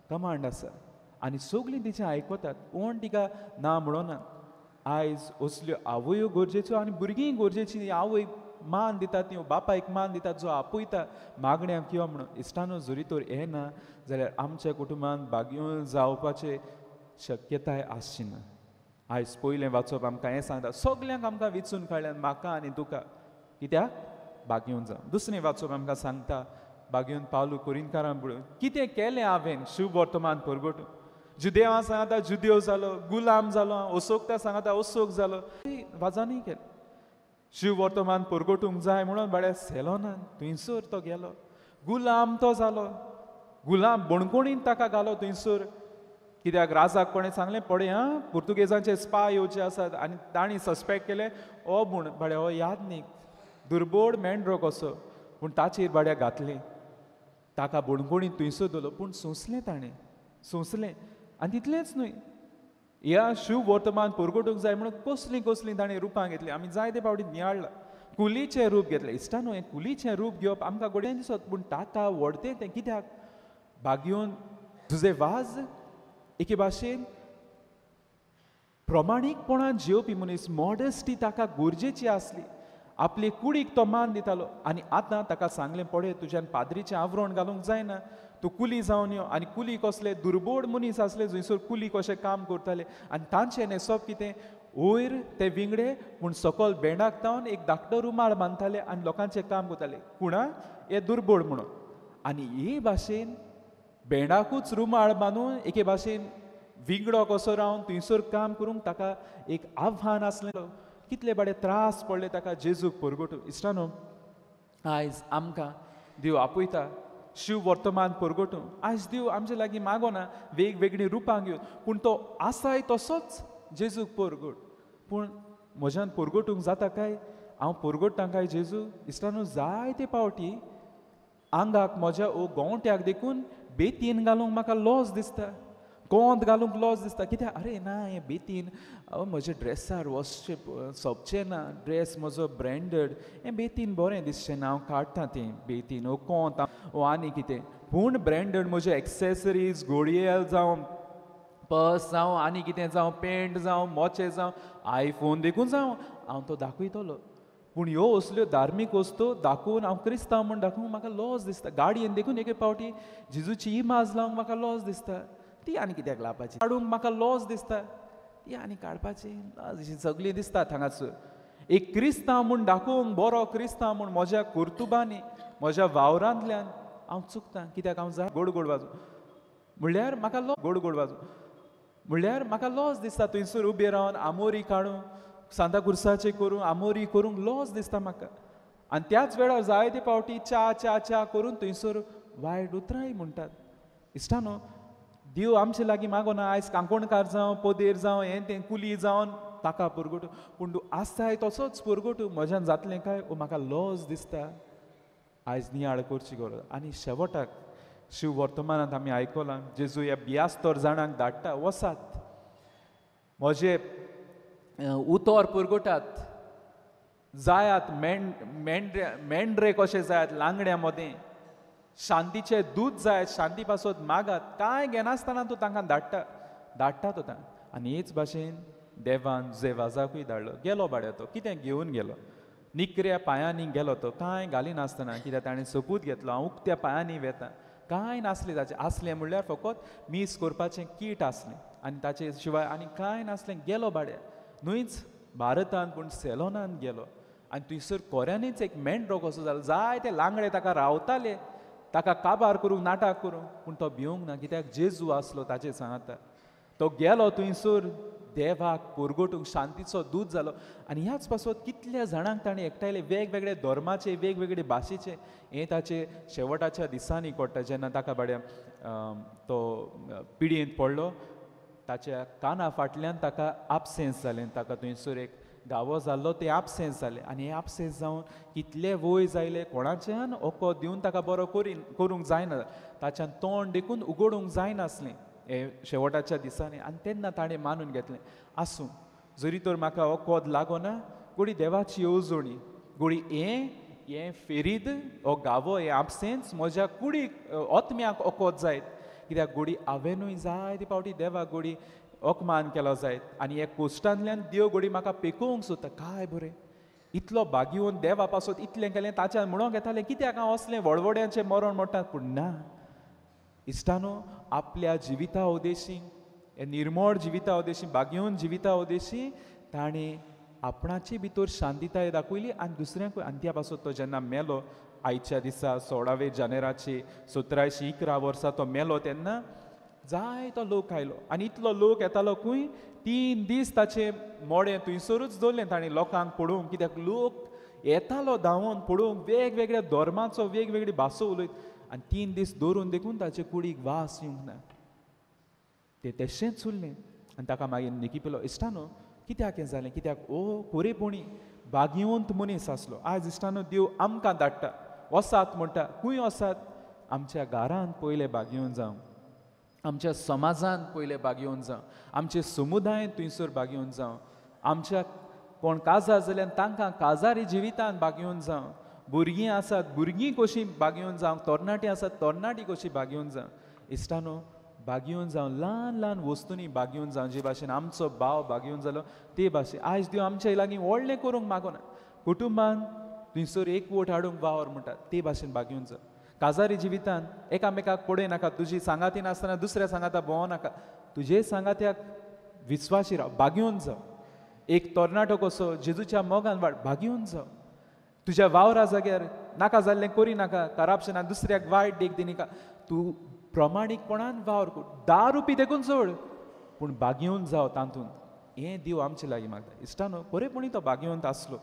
कमांड आसा. आनी सगलीं तिचें आयकतात, कोण तिका ना म्हणोना. आयज असल्यो आवयो गरजेच्यो आनी भुरगीं गरजेची. आवय मान दितात ती, बापायक मान दितात जो आपयता मागण्यांक यो म्हणून. इश्टानो, जरी तर येना जाल्यार आमच्या कुटुंबान भाग्यवंत जावपाचे शक्यताय आसची ना. आयज पयलें वाचप आमकां हें सांगता, सगल्यांक आमकां विचून काडल्यान, म्हाका आनी तुका, कित्याक भाग्यवंत जावं. दुसरें वाचप आमकां सांगता, भाग्यवंत पावलू कोरिंतकारां पळोवन कितें केलें हांवें शुभ वर्तमान परगटून. जुदेवां सांगता जुदेव जालो, गुलाम जालो, असोकता सांगता असोक जालो, वाजानूय केलें. शिव वर्तमान परगटूंक जाय म्हणून बाळ्या सेलोनान थंयसर तो गेलो, गुलाम तो जालो, गुलाम बणकोणीन ताका घालो थंयसर. कित्याक राजाक कोणें सांगलें, पळय आं पुर्तुगेजांचे स्पा येवचे आसात, आनी तांणी सस्पेक्ट केलें हो म्हूण बाळ्या हो यादनीक. दुर्बोड मेंढरो कसो, पूण ताचेर बाड्या घातलें, ताका बणकोणी थंयसर दवरलो, पूण सोंसलें ताणें, सोंसलें. आनी तितलेंच न्हय, ह्या शुभ वर्तमान परगटूंक जाय म्हणून कसलीं कसलीं ताणें रुपां घेतलीं. आमी जायते फावटी नियाळ्ळां, कुलीचें रूप घेतलें. इश्टानो, हें कुलीचें रूप घेवप आमकां गोडयेन दिसत, पूण ताका व्हडतें तें कित्याक? भाग्योन जुजे वाज एके भाशेन प्रमाणीकपणान जेवपी मनीस, मॉडेस्टी ताका गरजेची आसली, आपले कुडीक तो मान दितालो. आनी आतां ताका सांगलें, पळय तुज्यान पाद्रीचें आवरण घालूंक जायना, तूं कुली जावन यो. आनी कुली कसले दुर्बोड मनीस आसले, जंयसर कुली कशें काम करताले आनी तांचें न्हेसप कितें, वयर ते विंगडे पूण सकल बेंडाक तावन एक धाकटो रुमाल बांदताले आनी लोकांचें काम करताले, कुणा हे दुर्बोड म्हणून. आनी हे भाशेन बेंडाकूच रुमाल बांदून एके भाशेन विंगडो कसो रावन थंयसर काम करूंक ताका एक आव्हान आसलें. कितले बरे त्रास पडले ताका जेजूक परगटूं. इश्टानो, आयज आमकां देव आपयता शिव वर्तमान परगटूं. आयज देव आमचे लागीं मागोना वेगवेगळीं रुपां घेवन, पूण तो आसाय तसोच जेजूक परगट. पूण म्हज्यान परगटूंक जाता काय? हांव परगट्टां काय जेजू? इश्टानो, जायते फावटी आंगाक म्हज्या ओ गोंट्याक देखून बेतीन घालूंक म्हाका लॉस दिसता, गोंद घालूंक लॉस दिसता. कित्याक? अरे ना, हें बेतीन म्हज्या ड्रेसार वचचें सोबचें ना, ड्रेस म्हजो ब्रँडेड, हें बेतीन बरें दिसचें ना, हांव काडटा तें बेतीन ओ कोंत ओ आनी कितें. पूण ब्रँडेड म्हजे एक्सेसरीज, घोडयेल जावं, पर्स जावं, आनी कितें जावं, पेंट जावं, मोचे जावं, आयफोन देखून जावं, हांव तो दाखयतलो. पूण ह्यो असल्यो धार्मीक वस्तू दाखोवन हांव क्रिस्तांव म्हूण दाखोवंक म्हाका लॉस दिसता. गाडयेन देखून एके फावटी जेजूची इमाज लावंक म्हाका लॉस दिसता, ती आनी कित्याक लावपाची, काडूंक म्हाका लॉस दिसता, ती आनी काडपाची लॉस सगळी दिसता हांगासर. एक क्रिस्तांव म्हूण दाखोवंक, बरो क्रिस्तांव म्हूण म्हज्या कर्तुबांनी, म्हज्या वावरांतल्यान हांव चुकतां. कित्याक? हांव जाय गोड गोड वाजू म्हणल्यार म्हाका गोड गोड वाजू म्हणल्यार म्हाका लॉस दिसता. थंयसर उबें रावन आमोरी काडूं, सांता कुर्साचें करूं, आमोरी करूंक लॉस दिसता म्हाका. आनी त्याच वेळार जायते फावटी च्या च्या च्या करून थंयसर वायट उतरांय म्हणटात. इश्टानो, देव आमचे लागीं मागोना आयज कांकोणकार जावं, पोदेर जावं, हें तें कुली जावन ताका परगटूं, पूण तूं आसाय तसोच परगटूं. म्हज्यान जातलें काय? ओ म्हाका लॉस दिसता. आयज नियाळ करची गरज. आनी शेवटाक शिव वर्तमानांत आमी आयकलां, जेजू ह्या बियास्तर जाणांक धाडटा, वसात म्हजे उतर परगटात, जायात मेंढरे मेंढरे कशे जायात लांगड्या मदें, शांतीचें दूद जायत, शांती पासत मागात, कांय घेनासतना तूं तांकां धाडटा, धाडटा तो तांकां. आनी हेच भाशेन देवान जेवाजाकूय धाडलो. गेलो बाड्या तो, कितें घेवन गेलो, निकऱ्या पांयांनी गेलो तो, कांय घालिनासतना. कित्याक? ताणें सोपूत घेतलो, हांव उक्त्या पांयांनी वेता. कांय नासलें ताचें, आसलें म्हणल्यार फकत मीस करपाचें कीट आसलें आनी ताचे शिवाय आनी कांय नासलें. गेलो बाड्या, न्हूच भारतान पूण सेलोनान गेलो. आनी थंयसर कोऱ्यांनीच एक मेंढरो कसो जालो. जायते लांगडे ताका रावताले, ताका काबार करूंक, नाटक करूंक, पूण तो भिवंक ना. कित्याक? जेजू आसलो ताचे सांगाता. तो गेलो थंयसर देवाक परगटूंक, शांतीचो दूत जालो. आनी ह्याच पासत कितल्या जाणांक ताणें एकठांयले, वेगवेगळे धर्माचे, वेगवेगळे भाशेचे. हें ताचे शेवटाच्या दिसांनी कळटा, जेन्ना ताका बाड्या तो पिडयेंत पडलो, ताच्या काना फाटल्यान ताका आपसेंस जालें, ताका थंयसर एक घावो जाल्लो, तें आपसेंस जालें. आनी हें आपसेंस जावन कितले वय जायले, कोणाच्यान ओको दिवन ताका बरो करूंक जायना, ताच्यान तोंड देखून उगडूंक जायनासलें हे शेवटाच्या दिसांनी. आनी तेन्ना ताणें मानून घेतलें, आसूं, जरी तर म्हाका वखद लागोना, गोडी देवाची येवजणी, गोडी हें हें फेरीद हो घावो, हें आपसेंस म्हज्या कुडीक, आत्म्याक वखद जायत. कित्याक? गोडी हांवेनूय जायते फावटी देवाक गोडी अपमान केलो जायत, आनी ह्या कोश्टांतल्यान देव गोडी म्हाका पेकोवंक सोदता. काय बरें, इतलो भागीवन देवा पासत इतलें केलें, ताच्यान म्हणूंक येतालें कित्याक हांव असलें वडवड्यांचें मरण म्हणटात. पूण ना इश्टानो, आपल्या जिविता उद्देशी, हे निर्मळ जिविता उद्देशी, भागीवन जिविता उद्देशी ताणें आपणाचे भितर शांतिताय दाखयली आनी दुसऱ्यांकूय. आनी त्या पासत तो जेन्ना मेलो, आयच्या दिसा 16 जानेराचे 1711 वर्सा तो मेलो, तेन्ना जायतो लोक आयलो. आनी इतलो लोक येतालो खंय, 3 दीस ताचें मोडें थंयसरूच दवरलें ताणें लोकांक पळोवंक. कित्याक? लोक येतालो धांवोन पळोवंक, वेगवेगळ्या धर्माचो, वेगवेगळी भासो उलयत. आनी 3 दीस दवरून देखून ताचे कुडीक वास येवंक ना, तें तशेंच उरलें. आनी ताका मागीर निकिपिलो. इश्टानो, कित्याक हें जालें? कित्याक ओ कोरेपणी भाग्यवंत मनीस आसलो. आयज इश्टानो देव आमकां धाडटा, वसात म्हणटा, खंय वसात? आमच्या घरांत पयलें भाग्यवंत जावं, आमच्या समाजांत पयलें भाग्यवंत जावं, आमच्या समुदायांत थंयसर भाग्यवंत जावं, आमच्या कोण काजार जाल्यार तांकां काजारी जिवितांत भाग्यवंत जावं, भुरगीं आसात भुरगीं कशीं भाग्यवंत जावं, तरणाटीं आसात तरणाटीं कशीं भाग्यवंत जावं. इश्टानो भाग्यवंत जावं, ल्हान ल्हान वस्तूंनी भाग्यवंत जावं. जे भाशेन आमचो भाव भाग्यवंत जालो ते भाशेन आयज देव आमच्या लागीं व्हडलें करूंक मागोना. कुटुंबान थंयसर एकवट हाडूंक वावर म्हणटा ते भाशेन भाग्यवंत जावं. काजारी जिवितांत एकामेकाक पळय नाका, तुजी सांगाती नासतना दुसऱ्या सांगाता भोंवो नाका, तुजे सांगात्याक विस्वाशी राव, भाग्यवंत जावं. एक तरणाटो कसो जेजूच्या मोगान वाड, भाग्यवंत जावं. तुज्या वावरा जाग्यार नाका जाल्लें करी नाका, करप्शना दुसऱ्याक वायट देख दिनाका, तूं प्रमाणीकपणान वावर कर, 10 रुपये देखून सोड, पूण भाग्यवंत जाव तातूंत. हें देव आमचे लागीं मागता. इश्टानो खरेपणी तो भाग्यवंत आसलो.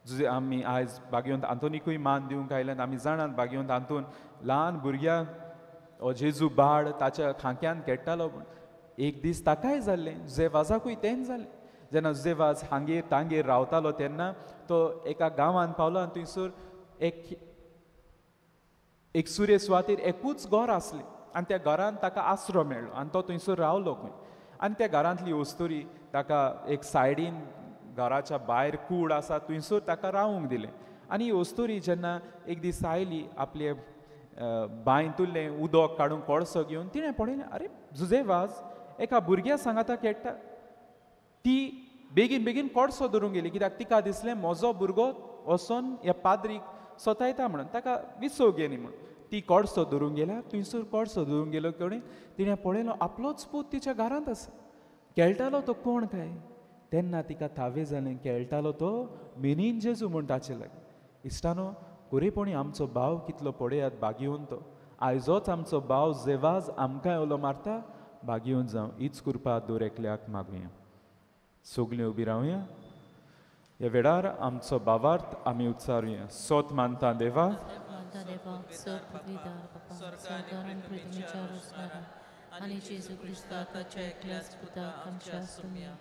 जुजे आमी आयज भाग्यवंत आंतोनिकूय मान दिवंक आयल्यान आमी जाणात भाग्यवंत आंतोन ल्हान भुरग्यांक हो जेजू बाळ ताच्या खांक्यान खेळटालो. पूण एक दीस ताकाय जाल्लें, जुजे वाजाकूय तेंच जालें. जेन्ना जुजे वाज हांगेर तांगेर रावतालो तेन्ना तो एका गांवांत पावलो आनी थंयसर एक सुर्य सुवातेर एकूच घर आसलें आनी त्या घरांत ताका आसरो मेळ्ळो आनी तो थंयसर रावलो खंय. आनी त्या घरांतली अस्तुरी ताका एक सायडीन घराच्या भायर कूड आसा थंयसर ताका रावूंक दिलें. आनी ही अस्तुरी जेन्ना एक दीस आयली आपले बांयतुल्लें उदक काडूंक कोळसो घेवन, तिणें पळयलें आरे जुजे वाज एका भुरग्या सांगाता खेळटा. ती बेगीन बेगीन कोळसो धरूंक गेली कित्याक तिका दिसलें म्हजो भुरगो वचोन ह्या पाद्रीक सतायता म्हणून, ताका विसव घेनी म्हणून. ती कोळसो धरूंक गेल्या, थंयसर कोळसो धरूंक गेलो कडेन तिणें पळयलो आपलोच पूत तिच्या घरांत आसा, खेळटालो तो कोण काय. तेन्ना तिका थावें जालें खेळटालो तो मिनीन जेजू म्हूण ताचे लागीं. इश्टानो खरेपणी आमचो भाव कितलो पळयात भाग्यवंत तो. आयजोच आमचो भाव जेवाज आमकां उलो मारता, भाग्यवंत जावं. हीच कृपा दर एकल्याक मागुया. सगळीं उबी रावया. ह्या वेळार आमचो भावार्थ आमी उच्चारुया. सोत मानता देवा, आनी जेजू क्रिस्ता ताच्या एकल्याच पुताक आमच्या सुम्या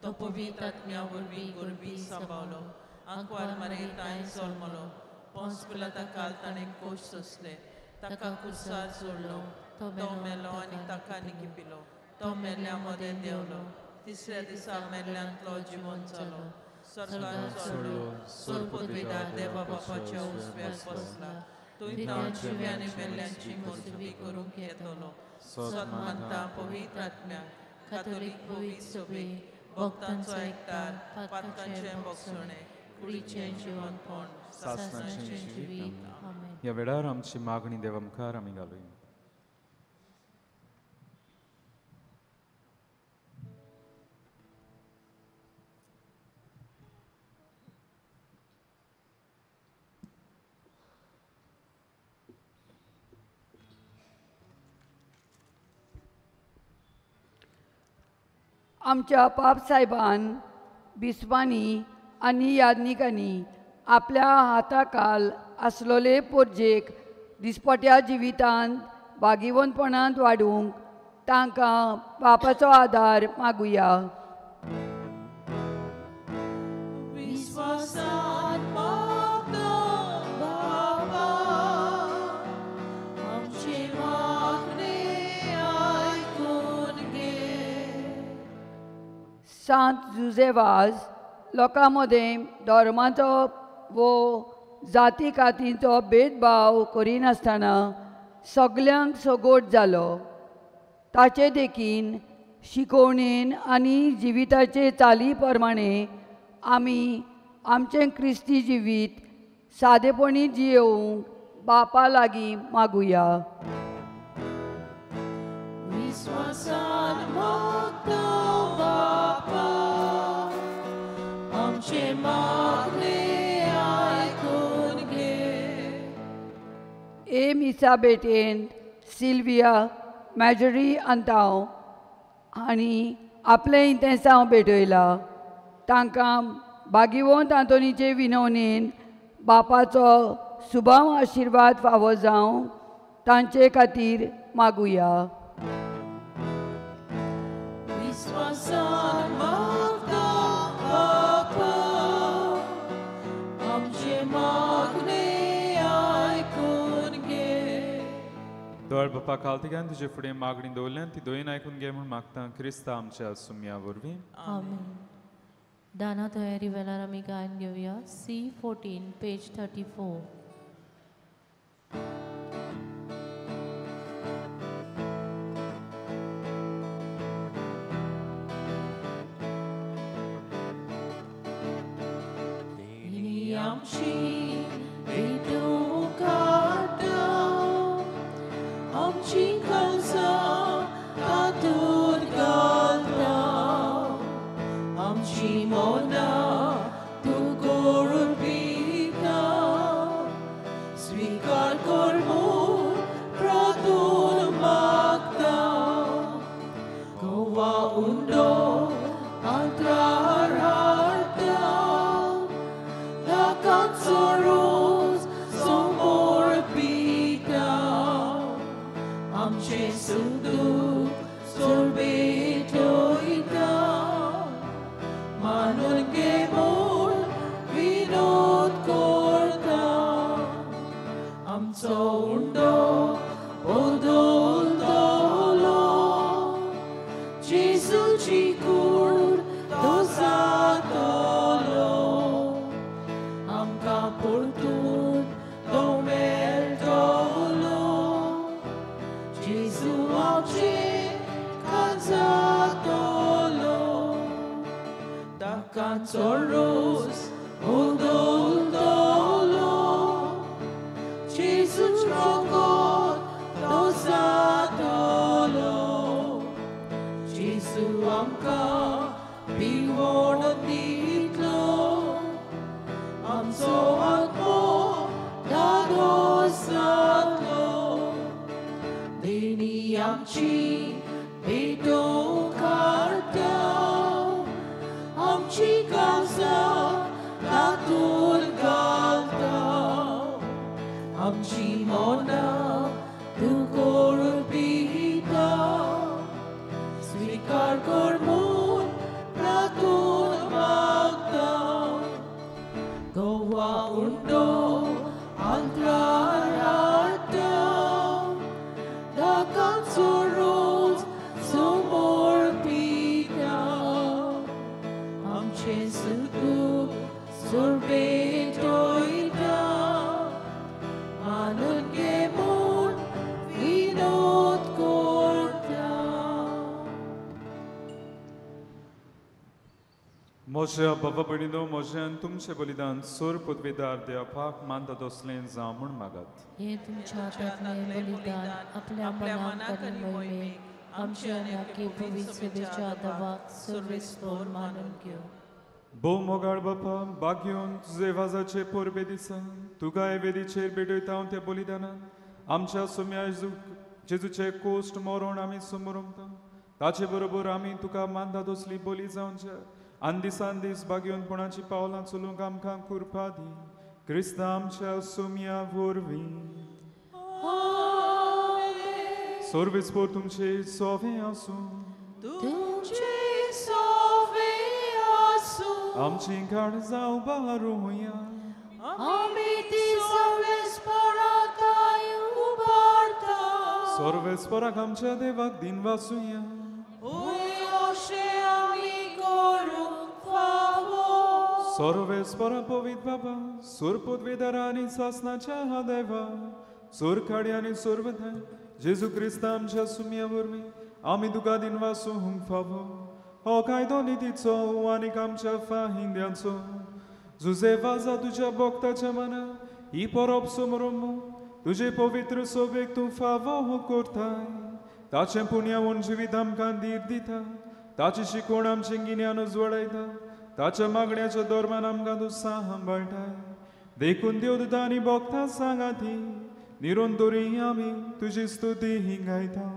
तो पवित्र आत्म्या वरवीं गोरबी सांबावलो, आंकवार मारे तांय सोलमलो, पोंस पिलाता काल ताणें कोश सोंसले, ताका कुर्सार सोडलो, तो मेलो आनी ताका निकिपिलो, तो मेल्ल्या मदें देंवलो, तिसऱ्या दिसा मेल्ल्यांतलो जिवन जालो, स्वर्गार चडलो, सोरपदवीदार देवा बापाच्या उजव्याक बसला, थंय तो जिव्या आनी मेल्ल्यांची मोजवी करूंक येतलो. सत मानता पवित्र आत्म्याक, कातोलीक पवित्र सभेक, भक्तांचो एकतार, पातकांचें भोगसणें, कुडीचें जिवनपण, सासणाचें जिवीत. ह्या वेळार आमची मागणी देवा मुखार आमी घालुया. आमच्या पापसाहेबान बिस्वांनी आनी याज्ञिकांनी आपल्या हाताखाल आसलोले पोरजेक दिसपट्या जिवितांत भागिवंतपणांत वाडूंक तांकां बापाचो आदार मागुया. सांत जुजे वाज लोकां मदें धर्माचो वो जाती कातींचो भेदभाव करिनासतना सगल्यांक सगोट जालो. ताचे देखीन शिकोवणेन आनी जिविताचे चाली प्रमाणे आमी आमचें क्रिस्ती जिवीत सादेपणी जियेवंक बापा लागीं मागुया. ए मिसा बेटेन सिल्विया मॅजरी अंताव आनी आपलें इंतेसांव भेटयला. तांकां भागिवंत आंतोनीचे विनवणेन बापाचो सुभाव आशिर्वाद फावो जावं तांचे खातीर मागुया. विश्वासान मागता बापा, दोळ बापा कालतिकान तुजे फुडें मागणी दवरल्यान ती दोयन आयकून घे म्हूण मागता क्रिस्ता आमच्या सुम्या वरवीं. आमेन. दाना तयारी वेळार आमी गायन घेवया C14 page 34. आमची भेटू काडटा आमची काळजां तातूंत घालता आमची मनां तूं करून पिता स्विकार कर म्हूण प्रार्थून मागता गोवा उंडो आंतरार हाडटा रोज समोर पिता आमचे सुदूक सोरबेटोयता मानून घे म्हूण विनोद करता आमचो उंडो बदलतलो जेजूची कूड तो जातलो आमकां परतून तो मेळटलो जेजू आमचे काळजांतलो ताकाचो रोस बदलतलो जेजूच रगत तो जातलो जेजू आमकां पिवण दितलो आमचो आत्मो धादोस जातलो देणी आमची भेटो काडटा आमची काळजां तातूंत घालता आमची मनां तूं करून पिता स्विकार कर म्हूण प्रार्थून मागता गोवा उंडो आंतरार हाडटा ताकाचो रोज समोर पिता आमचें सुदूक सोरबेटोयता मानून घे म्हूण विनोद करता. म्हज्या बाबा भयणीनो म्हजें आनी तुमचें बलिदान सोर पदवेदार देवाक मानता तसलें जावं म्हूण मागात. हे तुमच्या हातांतलें बलिदान आपल्या मनाक आनी मोहिमेक आमच्या आनी आख्खे पवित्र सभेच्या दवाक सर्वेस्पोर मानून घेवं. भोव मोगाळ बापा बागयोन तुजे वाजाचे परबे दिसा तुका हे वेदीचेर भेटयता हांव त्या बलिदानान आमच्या सुम्या जेजूचे कोश्ट मरण आमी समोरमता ताचे बरोबर आमी तुका मानता तसली बली जावच्या आनी दिसान दीस बागयोनपणाची पावलां चलूंक आमकां कृपा दी क्रिस्ता आमच्या सुम्या वरवीं. सर्वेस्पोर तुमचे सोवे आसूं. तुमचे सोवे आसूं. आमची काळजां उबारुया. आमी ती सर्वेस्पोराक उबारता. सर्वेस्पोराक आमच्या देवाक दिनवासुया. अशें आमी करूंक फावो. सर्वेस्पोरा पवित्र बाबा सुर पदवेदारा आनी सासनाच्या देवा सुर खाडी आनी सुरवधाय जेजू क्रिस्ता आमच्या सुम्या वरवीं आमी तुका दिनवासूंक फावो. हो कायदो नितीचो आनीक आमच्या फाहिंद्यांचो जुजे वाजा तुज्या भक्ताच्या मना ही परब समरम तुजे पवित्र सोबेक तूं फावो करताय ताचें पुण्यावन जिवीत आमकां धीर दिता ताची शिकवण आमचें गिन्यान उजवाडायता ताच्या मागण्याच्या धर्मान आमकां तूं सांबाळटाय देखून देव तुता आनी भक्तां सांगाती निरंतरी आमी तुजी स्तुती गायता.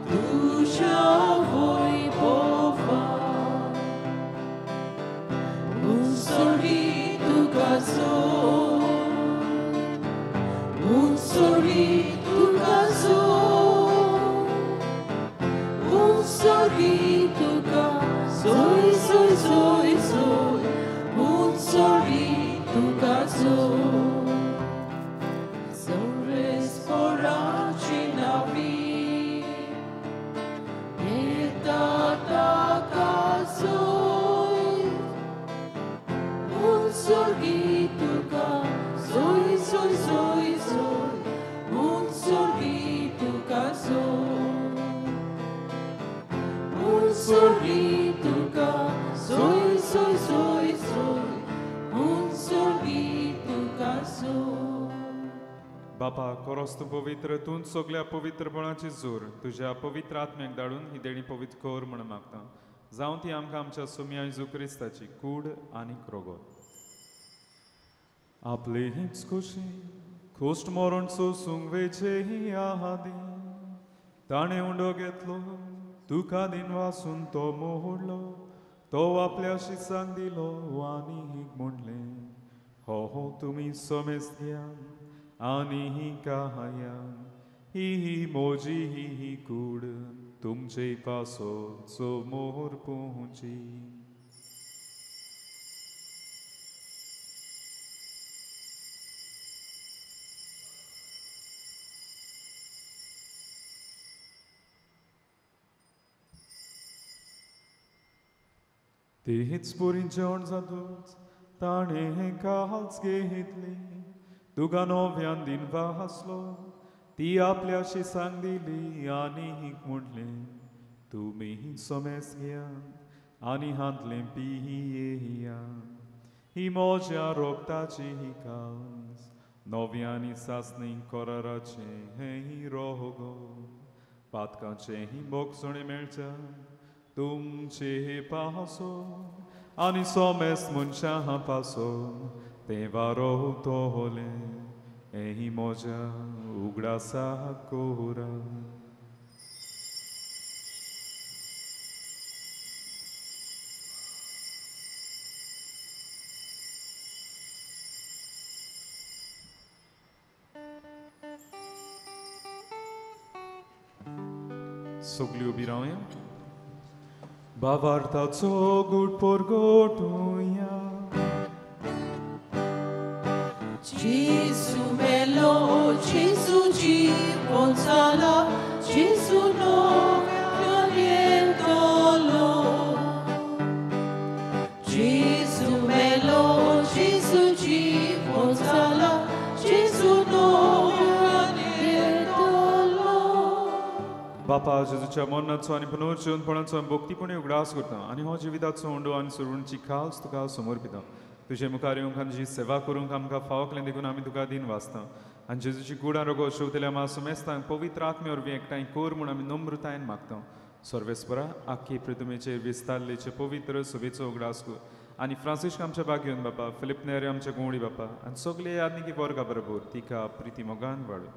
Tuja voi pova. zoy zoy, un sorgi tuka zoy. Sorres poraci navi, etata zoy, un sorgi tuka zoy zoy zoy zoy, un sorgi tuka zoy. Un sorgi tuka zoy zoy zoy zoy, un sorgi tuka zoy. बापा कोरोस तूं पवित्र, तूं सगल्या पवित्रपणाची जोर तुज्या पवित्र आत्म्याक धाडून ही देणी पवित्र कर म्हूण मागता. जावं ती आमकां आमच्या सुम्या जेजू क्रिस्ताची कूड आनी रोगोत. आपले हीच खोशी खोस्ट मरण सोसूंक वेचे आदी ताणें उंडो घेतलो, तुका दिन वासून तो मोडलो, तो आपल्या शिसांक दिलो आनी म्हणलें, हो हो तुमी समेज घ्या आनी काया, ही मोजी ही कूड तुमचे पासो चो मोर पोंची. तेच पोरीन जेवण जातूच ताणें काल्स घेतली, तुका नव्यान दिन वासलो, ती आपल्या शिसांक दिली आनी म्हणलें, तुमी समेस घ्या आनी हांतलें पियेया, ही म्हज्या रोगताची ही काल्स नव्यानी सासणी कराराचें हें रोगो, पातकाचें ही बोगसणें मेळच्या तुमचे पासो आनी सोमेस मनशां पासो तें वारो तोलें हें म्हज्या उगडासा कोरा. सगळी उबी रावया. बाबार्थाचो गूट परगटुया. Gesù melo, Gesù jiwon जाला, Gesù no Gesù melo, Gesù jiwon जाला, Gesù no. बापा जेजूच्या मरणाचो आनी पुनर्जिवनपणाचो आमी भक्तीपणी उगडास करता आनी हो जिविताचो उंडो आनी सुरवणची खास तुका समर्पिता. तुजे मुखार येवंक आनी तुजी सेवा करूंक आमकां फावो केलें देखून आमी तुका दिन वाचता आनी जेजूची गुडां रोगो शेवतल्या मा सुमेस्तांक पवित्र आत्मे वरवीं एकठांय कर म्हूण आमी नम्रतायेन मागता. सर्वेस्परा आख्खी पृथ्वीचेर विस्तारलेचे पवित्र सभेचो उगडास कर आनी फ्रांसिस्क आमच्या बागेवन बापा, फिलिप नेरे आमच्या गुंवडी बापा आनी सगळे यादनिकी वर्गा बरोबर तिका प्रिती मोगान वाडू.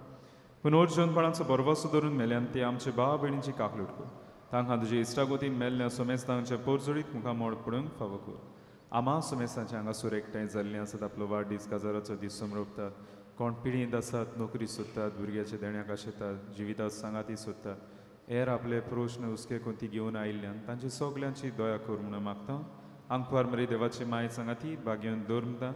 पुनर्जिवनपणाचो भरवसो धरून मेल्यान ते आमचे भाव भयणीची काकलूट कर, तांकां तुजे इश्टागोतीन मेल्ल्या सोमेस्तांच्या पोरजोडीत मुखामोड पडूंक फावो कर. आमा सोमेस्तांचे हांगासर एकठांय जाल्लीं आसात, आपलो वाडदीस काजाराचो दीस समरोपतात, कोण पिळींत आसात, नोकरी सोदतात, भुरग्याच्या देण्याक आशेतात, जिवितात सांगाती सोदतात, हेर आपले प्रश्न हुस्के कोणती घेवन आयिल्ल्यान तांची सगल्यांची दया कर म्हणून मागता. आंकवार मरे देवाची माय सांगाती बागेवन दवरता,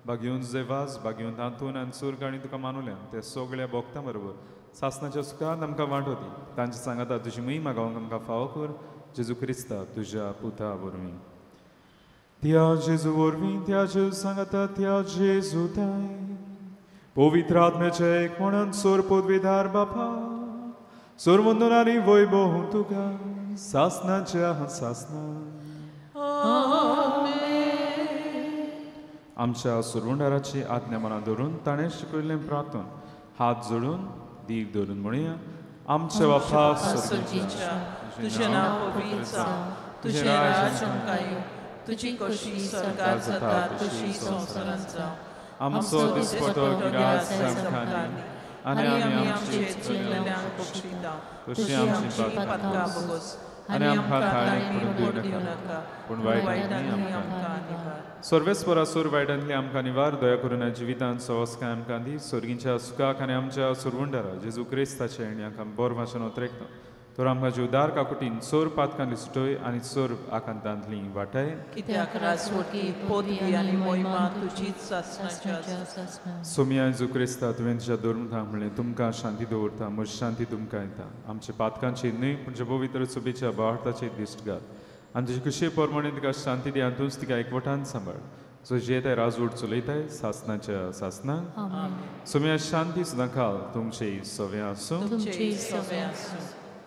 बागेवन जेवाज बागेवन तांतून आनी सुर्ग आनी तुका मानुल्यान ते सगळ्या भोगता बरोबर सासनाच्या सुखान आमकां वांट होती. तांचे सांगाता तुजी महिमा गावंक आमकां फावो कर जेजू क्रिस्ता तुज्या पुता वरवीं. त्या जेजू वरवीं, त्या जेजू सांगाता, त्या जेजू ताय पवित्र आत्म्याचे एक म्हणून सोर पदवीधार बापा सोरवंदन आनी वैभव तुका सासनाच्या सासना. आमच्या सुरवंडाराची आज्ञा मनां धरून ताणें शिकयल्लें प्रार्थन हात जोडून दीग धरून म्हणया. आमच्या बापा स्वर्गीच्या, तुजें नांव पवित्र जावं, तुजें राज्य आमकां येवं, तुजी खोशी स्वर्गात जाता तशी संवसारांत जावं. आमचो दिसपटो गिरास आमकां दी आनी आमी आमचे चुकलेल्यांक बक्षिता तशी आमची पातकां भोगोस आनी आमकां थाळेक पडून दिवं नाका, पूण वायटांतली आमकां निवार. सर्वेस्परा सोर वायटांतली आमकां निवार, दया करून जिवितांत सवस्काय आमकां दी, स्वर्गींच्या सुखाक आनी आमच्या सुरवंडारा जेजू क्रिस्ताचे आनी आमकां बरो भाशेन उतरेकता. तर आमकां जिवदार काकुटीन सोर पातकांतली सुटय आनी सोर आकांतांतली वाटाय. कित्याक राजवटी पदवी आनी मोहिमा तुजीच सासणाची. सोमिया जेजू क्रिस्ता, तुवें तुज्या धर्मतांक म्हणलें, तुमकां शांती दवरता, म्हजी शांती तुमकां येता. आमच्या पातकांची न्हय पूण तुज्या पवित्र सभेच्या भावार्थाची दिश्ट घाल आनी तुजे खुशे प्रमाणे तिका शांती दी आनी तूंच तिका एकवटान सांबाळ, जो जियेताय राजवट चलयताय सासनाच्या सासनाक. सोमिया शांती सुद्दां खाल तुमचे सवे आसूं.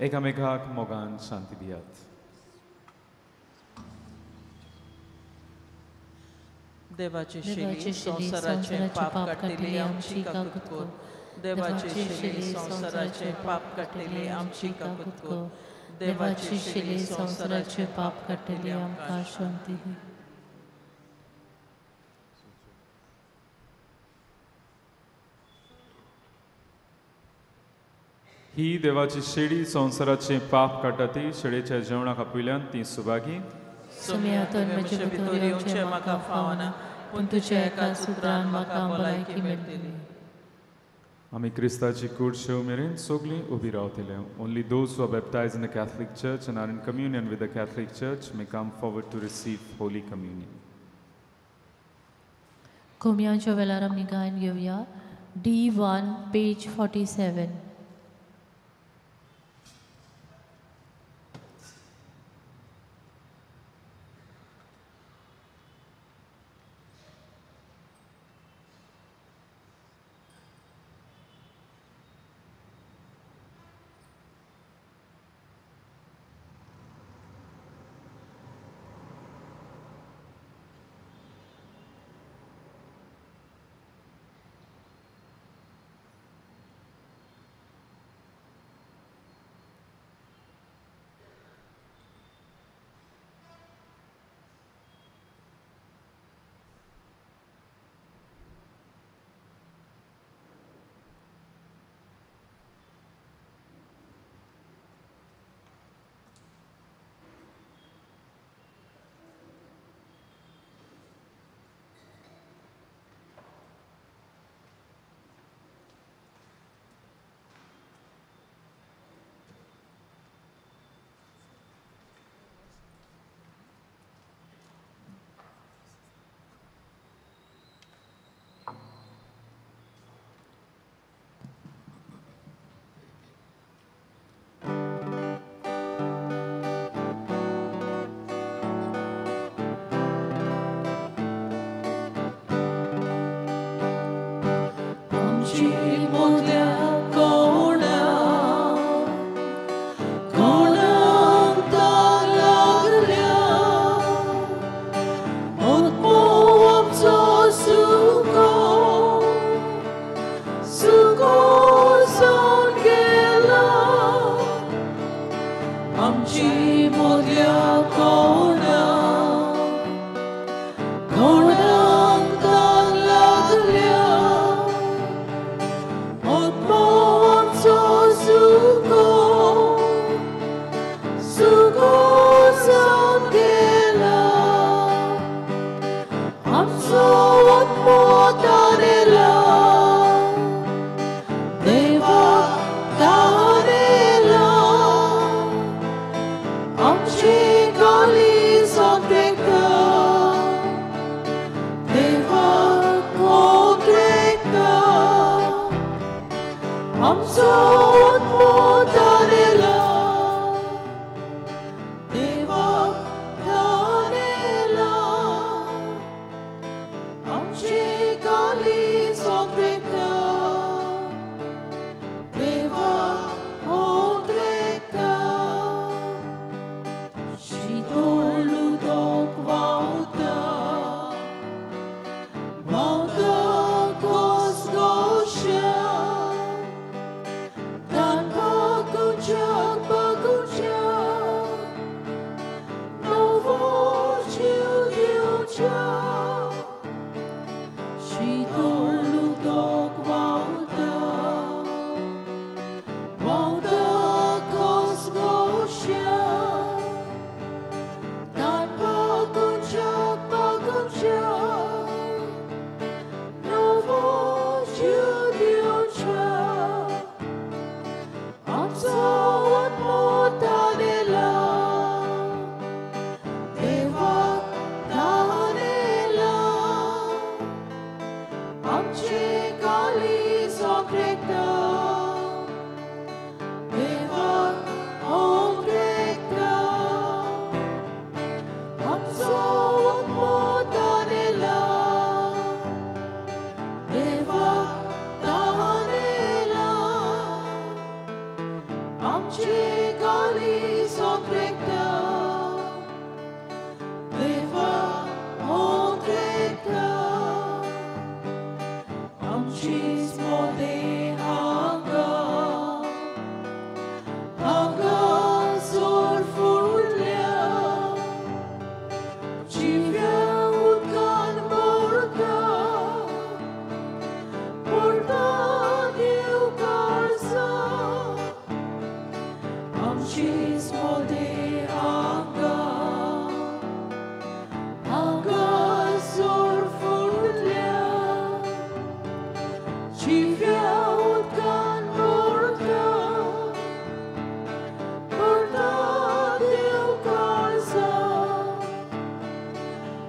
एकामेकाक मोगान शांती दियात. देवाचे शेली संवसाराचे पाप काडटली आमची काकूत कर. देवाचे शेली संवसाराचे पाप काडटली आमची काकूत कर. देवाचे शेली संवसाराचे पाप काडटली आमकां शांती दी. ही देवाची शेडी संवसाराचे पाप काडटा ती शेडीच्या जेवणाक आपयल्यान ती सुभागी. सोम्या, तुवें म्हजे भितर येवचें म्हाका फावना, पूण तुज्या एका सुत्रान म्हाका भलायकी मेळटली. आमी क्रिस्ताची कूड शेव मेरेन सगळीं उबी रावतले. Only those who are baptized in the Catholic Church and are in communion with the Catholic Church may come forward to receive Holy Communion. कोम्यांच्या वेळार आमी गायन घेवया D1 page 47.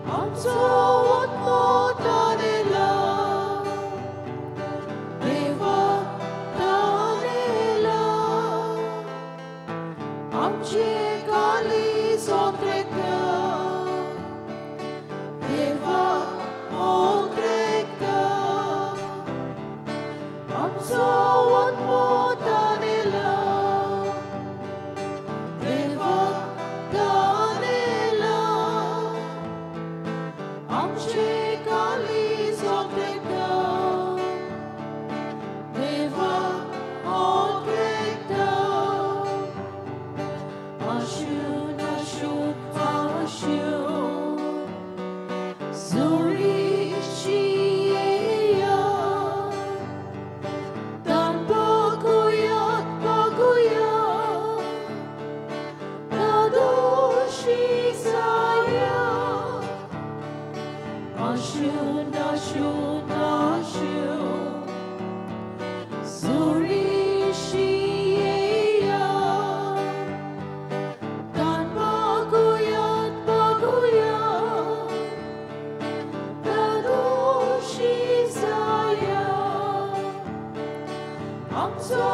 आमचो आत्मो तानेला, देवा तानेला. आमचे काळीज ओत्रेता, देवा ओत्रेता. आमचो आत्मो तानेला, देवा तानेला. आमचे काळीज ओत्रेता, देवा ओत्रेता. Ashun, Ashun, Ashun, Zuri Shia, Dan Baguyat Baguyat, Dadoshi Saya. Ashun, Ashun, Ashun, Zuri Shia, Dan Baguyat Baguyat, Dadoshi Saya. आमचो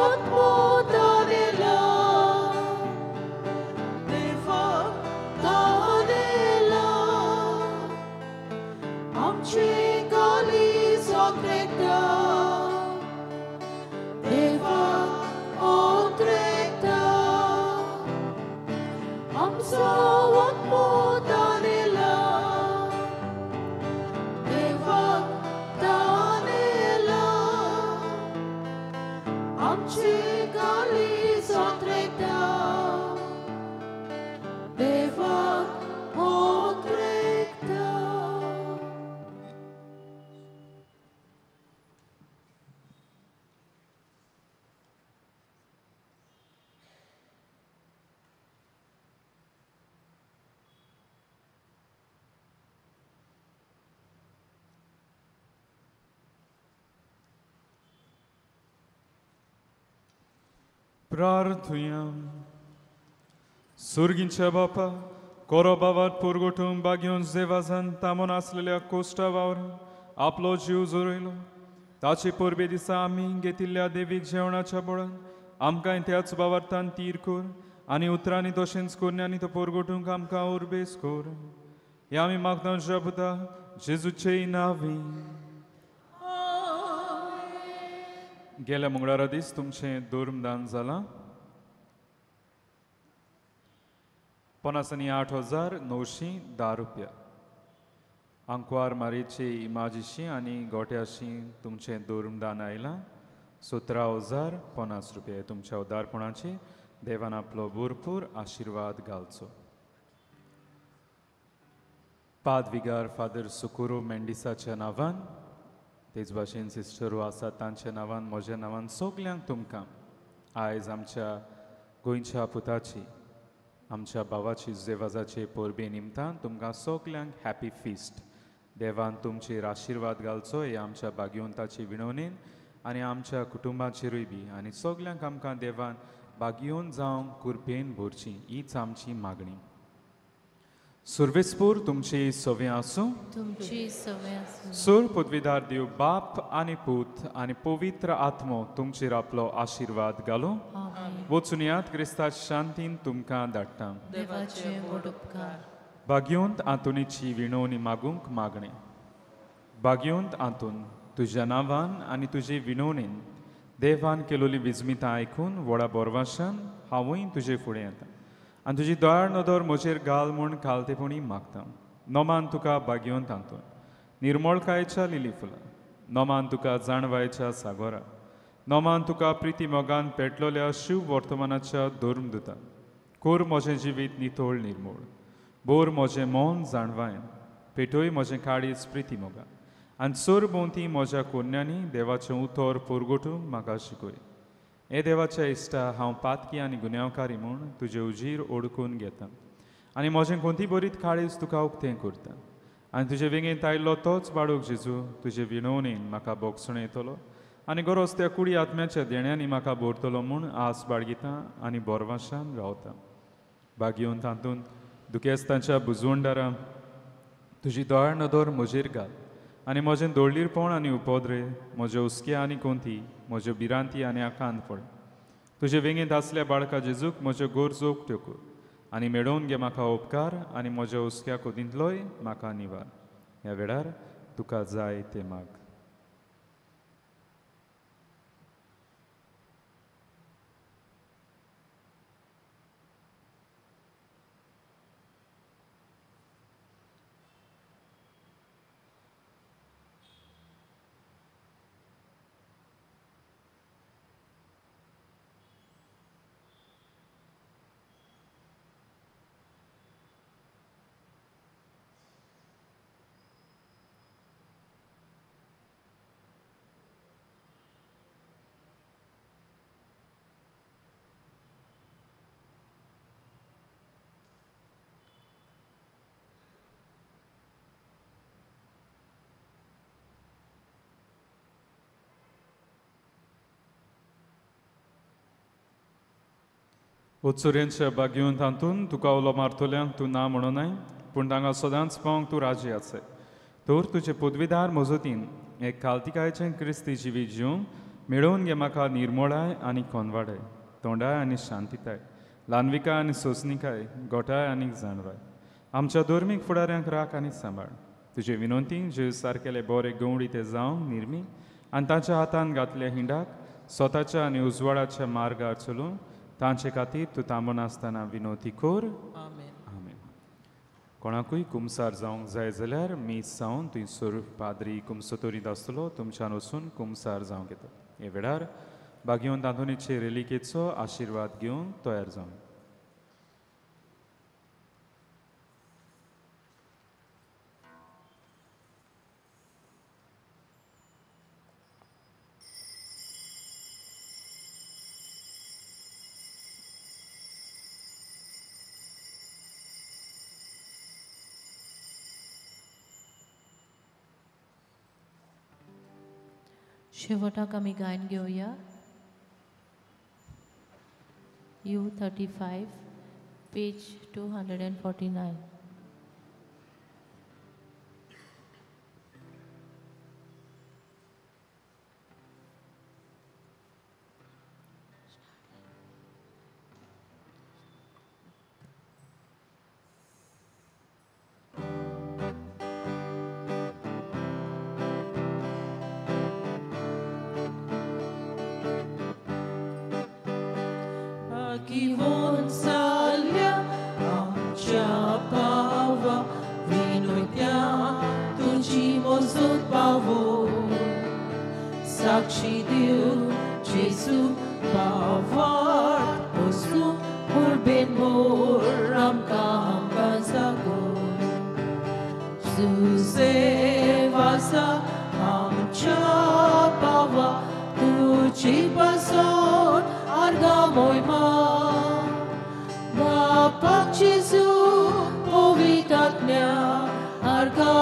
आत्मो तानेला, देवा तानेला. आमचे काळीज ओत्रेता, देवा ओत्रेता. आमचो आत्मो तानेला, देवा तानेला. आमचे काळीज ओत्रेता, देवा ओत्रेता. प्रार्थुया. सुर्गींच्या बापा, कोरो बाबात पुरगोटूंक बागेवन देवाजान तामोन आसलेल्या कोश्टा वावरान आपलो जीव जोरयलो. ताचे परबे दिसा आमी घेतिल्ल्या देवीक जेवणाच्या बळान आमकां त्याच बावार्थान तीर कर आनी उतरांनी तशेंच कोरण्यांनी तो पोरगोटूंक आमकां उर्बेस कर. हे आमी मागता जपता जेजूचे नांवी. गेल्या मंगळारा दीस तुमचें धर्मदान जालां 58,910 रुपया. आंकवार मारीचे इमाजीशी आनी गोट्याशी तुमचें धर्मदान आयलां 17,050 रुपया. तुमच्या उदारपणाचे देवान आपलो भरपूर आशिर्वाद घालचो. पादविगार फादर सुकुरो मेंडिसाच्या नांवान, तेच भाशेन सिस्टरो आसात तांच्या नांवान, म्हज्या नांवान सगल्यांक तुमकां आयज आमच्या गोंयच्या पुताची, आमच्या भावाची देवाजाचे परबे निमतान तुमकां सगल्यांक हॅपी फिस्ट. देवान तुमचेर आशिर्वाद घालचो हे आमच्या भाग्यवंताचे विणवणेन आनी आमच्या कुटुंबाचेरूय बी, आनी सगल्यांक आमकां देवान भाग्यवंत जावंक कृपेन भरची हीच आमची मागणी. सुर्वेसपूर तुमची सवे आसूं. तुमची सवे आसूं. सूर पदवीधार देव बाप आनी पूत आनी पवित्र आत्मो तुमचेर आपलो आशिर्वाद घालूं. वचून यात क्रिस्ता शांतीन तुमकां धाडटा. देवाचे व्हड उपकार. भाग्यवंत आंतोनीची विणवणी मागूंक मागणें. भाग्यवंत आंतोन, तुज्या नांवान आनी तुजे विणवणेन देवान केलोली विजमितां आयकून व्हडा बोरवाशान हांवूय तुजे फुडें येता आनी तुजी दयाळ नदर म्हजेर घाल म्हूण खालतेपणी मागता. नोमान तुका भाग्यवंत आंतोन, निर्मळकायेच्या लिली फुलां, नोमान तुका जाणवायच्या सागोरा, नोमान तुका प्रिती मोगान पेटलोल्या शिव वर्तमानाच्या धर्मदुता. कोर म्हजें जिवीत नितळ निर्मूळ, बोर म्हजें मन जाणवायन, पेटोय म्हजें काळीज प्रिती मोगान आनी सोर भोंवती म्हज्या कोन्यांनी देवाचें उतर पोरगोटूंक म्हाका शिकय. हे देवाच्या इश्टा, हांव पातकी आनी गुन्यांवकारी म्हूण तुजे उजीर ओडकून घेता आनी म्हजें कोणती बरीत काळीज तुका उक्तें करता आनी तुजे वेंगेंत आयिल्लो तोच बाळूक जेजू तुजे विणवणेन म्हाका बोगसण येतलो आनी गरज त्या कुडी आत्म्याच्या देण्यांनी म्हाका भरतलो म्हूण आस बाळगिता आनी बोरवाशान रावता. भाग्यवंत तातूंत दुखेस्तांच्या बुजवणदारा, तुजी दयाळ नदर म्हजेर घाल आनी म्हजें दोळीरपण आनी उपद्रे, म्हज्यो हुस्के आनी कोंती, म्हज्यो भिरांती आनी आकांत पळय. तुजे वेंगेंत आसल्या बाळका जेजूक म्हज्यो गरजो उक्त्यो कर आनी मेळोवन घे म्हाका उपकार आनी म्हज्या हुस्क्या कोदींतलोय म्हाका निवार. ह्या वेळार तुका जाय तें माग. उत्सुरेंच्या बागेवन तातूंत तुका उलो मारतल्यांक तूं ना म्हणूनाय, पूण तांकां सदांच पावंक तूं राजी आसाय. तर तुजे पदवीदार मजतीन एक कालतिकायेचें क्रिस्ती जिवीत जिवंक मेळोवन घे म्हाका निर्मोळाय आनी कोनवाडाय, तोंडाय आनी शांतिताय, ल्हानविकाय आनी सोंसणिकाय, गोठाय आनी जाणवाय. आमच्या धर्मीक फुडाऱ्यांक राख आनी सांबाळ. तुजे विनंती जेजू सारकेले बरे गवडी ते जावंक निर्मी आनी तांच्या हातान घातल्या हिंडाक स्वताच्या आनी उजवाडाच्या मार्गार चलून तांचे खातीर तूं थांबनासतना विनोती कर. आमेन. आमेन. कोणाकूय कुमसार जावंक जाय जाल्यार मीस जावन थंयसर पाद्री कुमसतोरींत आसतलो, तुमच्यान वचून कुमसार जावंक येता. हे वेळार बागेवन तांतोनीचे रेलिकेचो आशिर्वाद घेवन तयार जावं. शेवटाक आमी गायन घेवया. U35 page 249. Sakshi Diu Jesu Pavar Osu Urben Boram Kamkasago Suse Vasa Amcha Pava Tuchi Pasor Argamoima Bapak Jesu Povitatnya Arga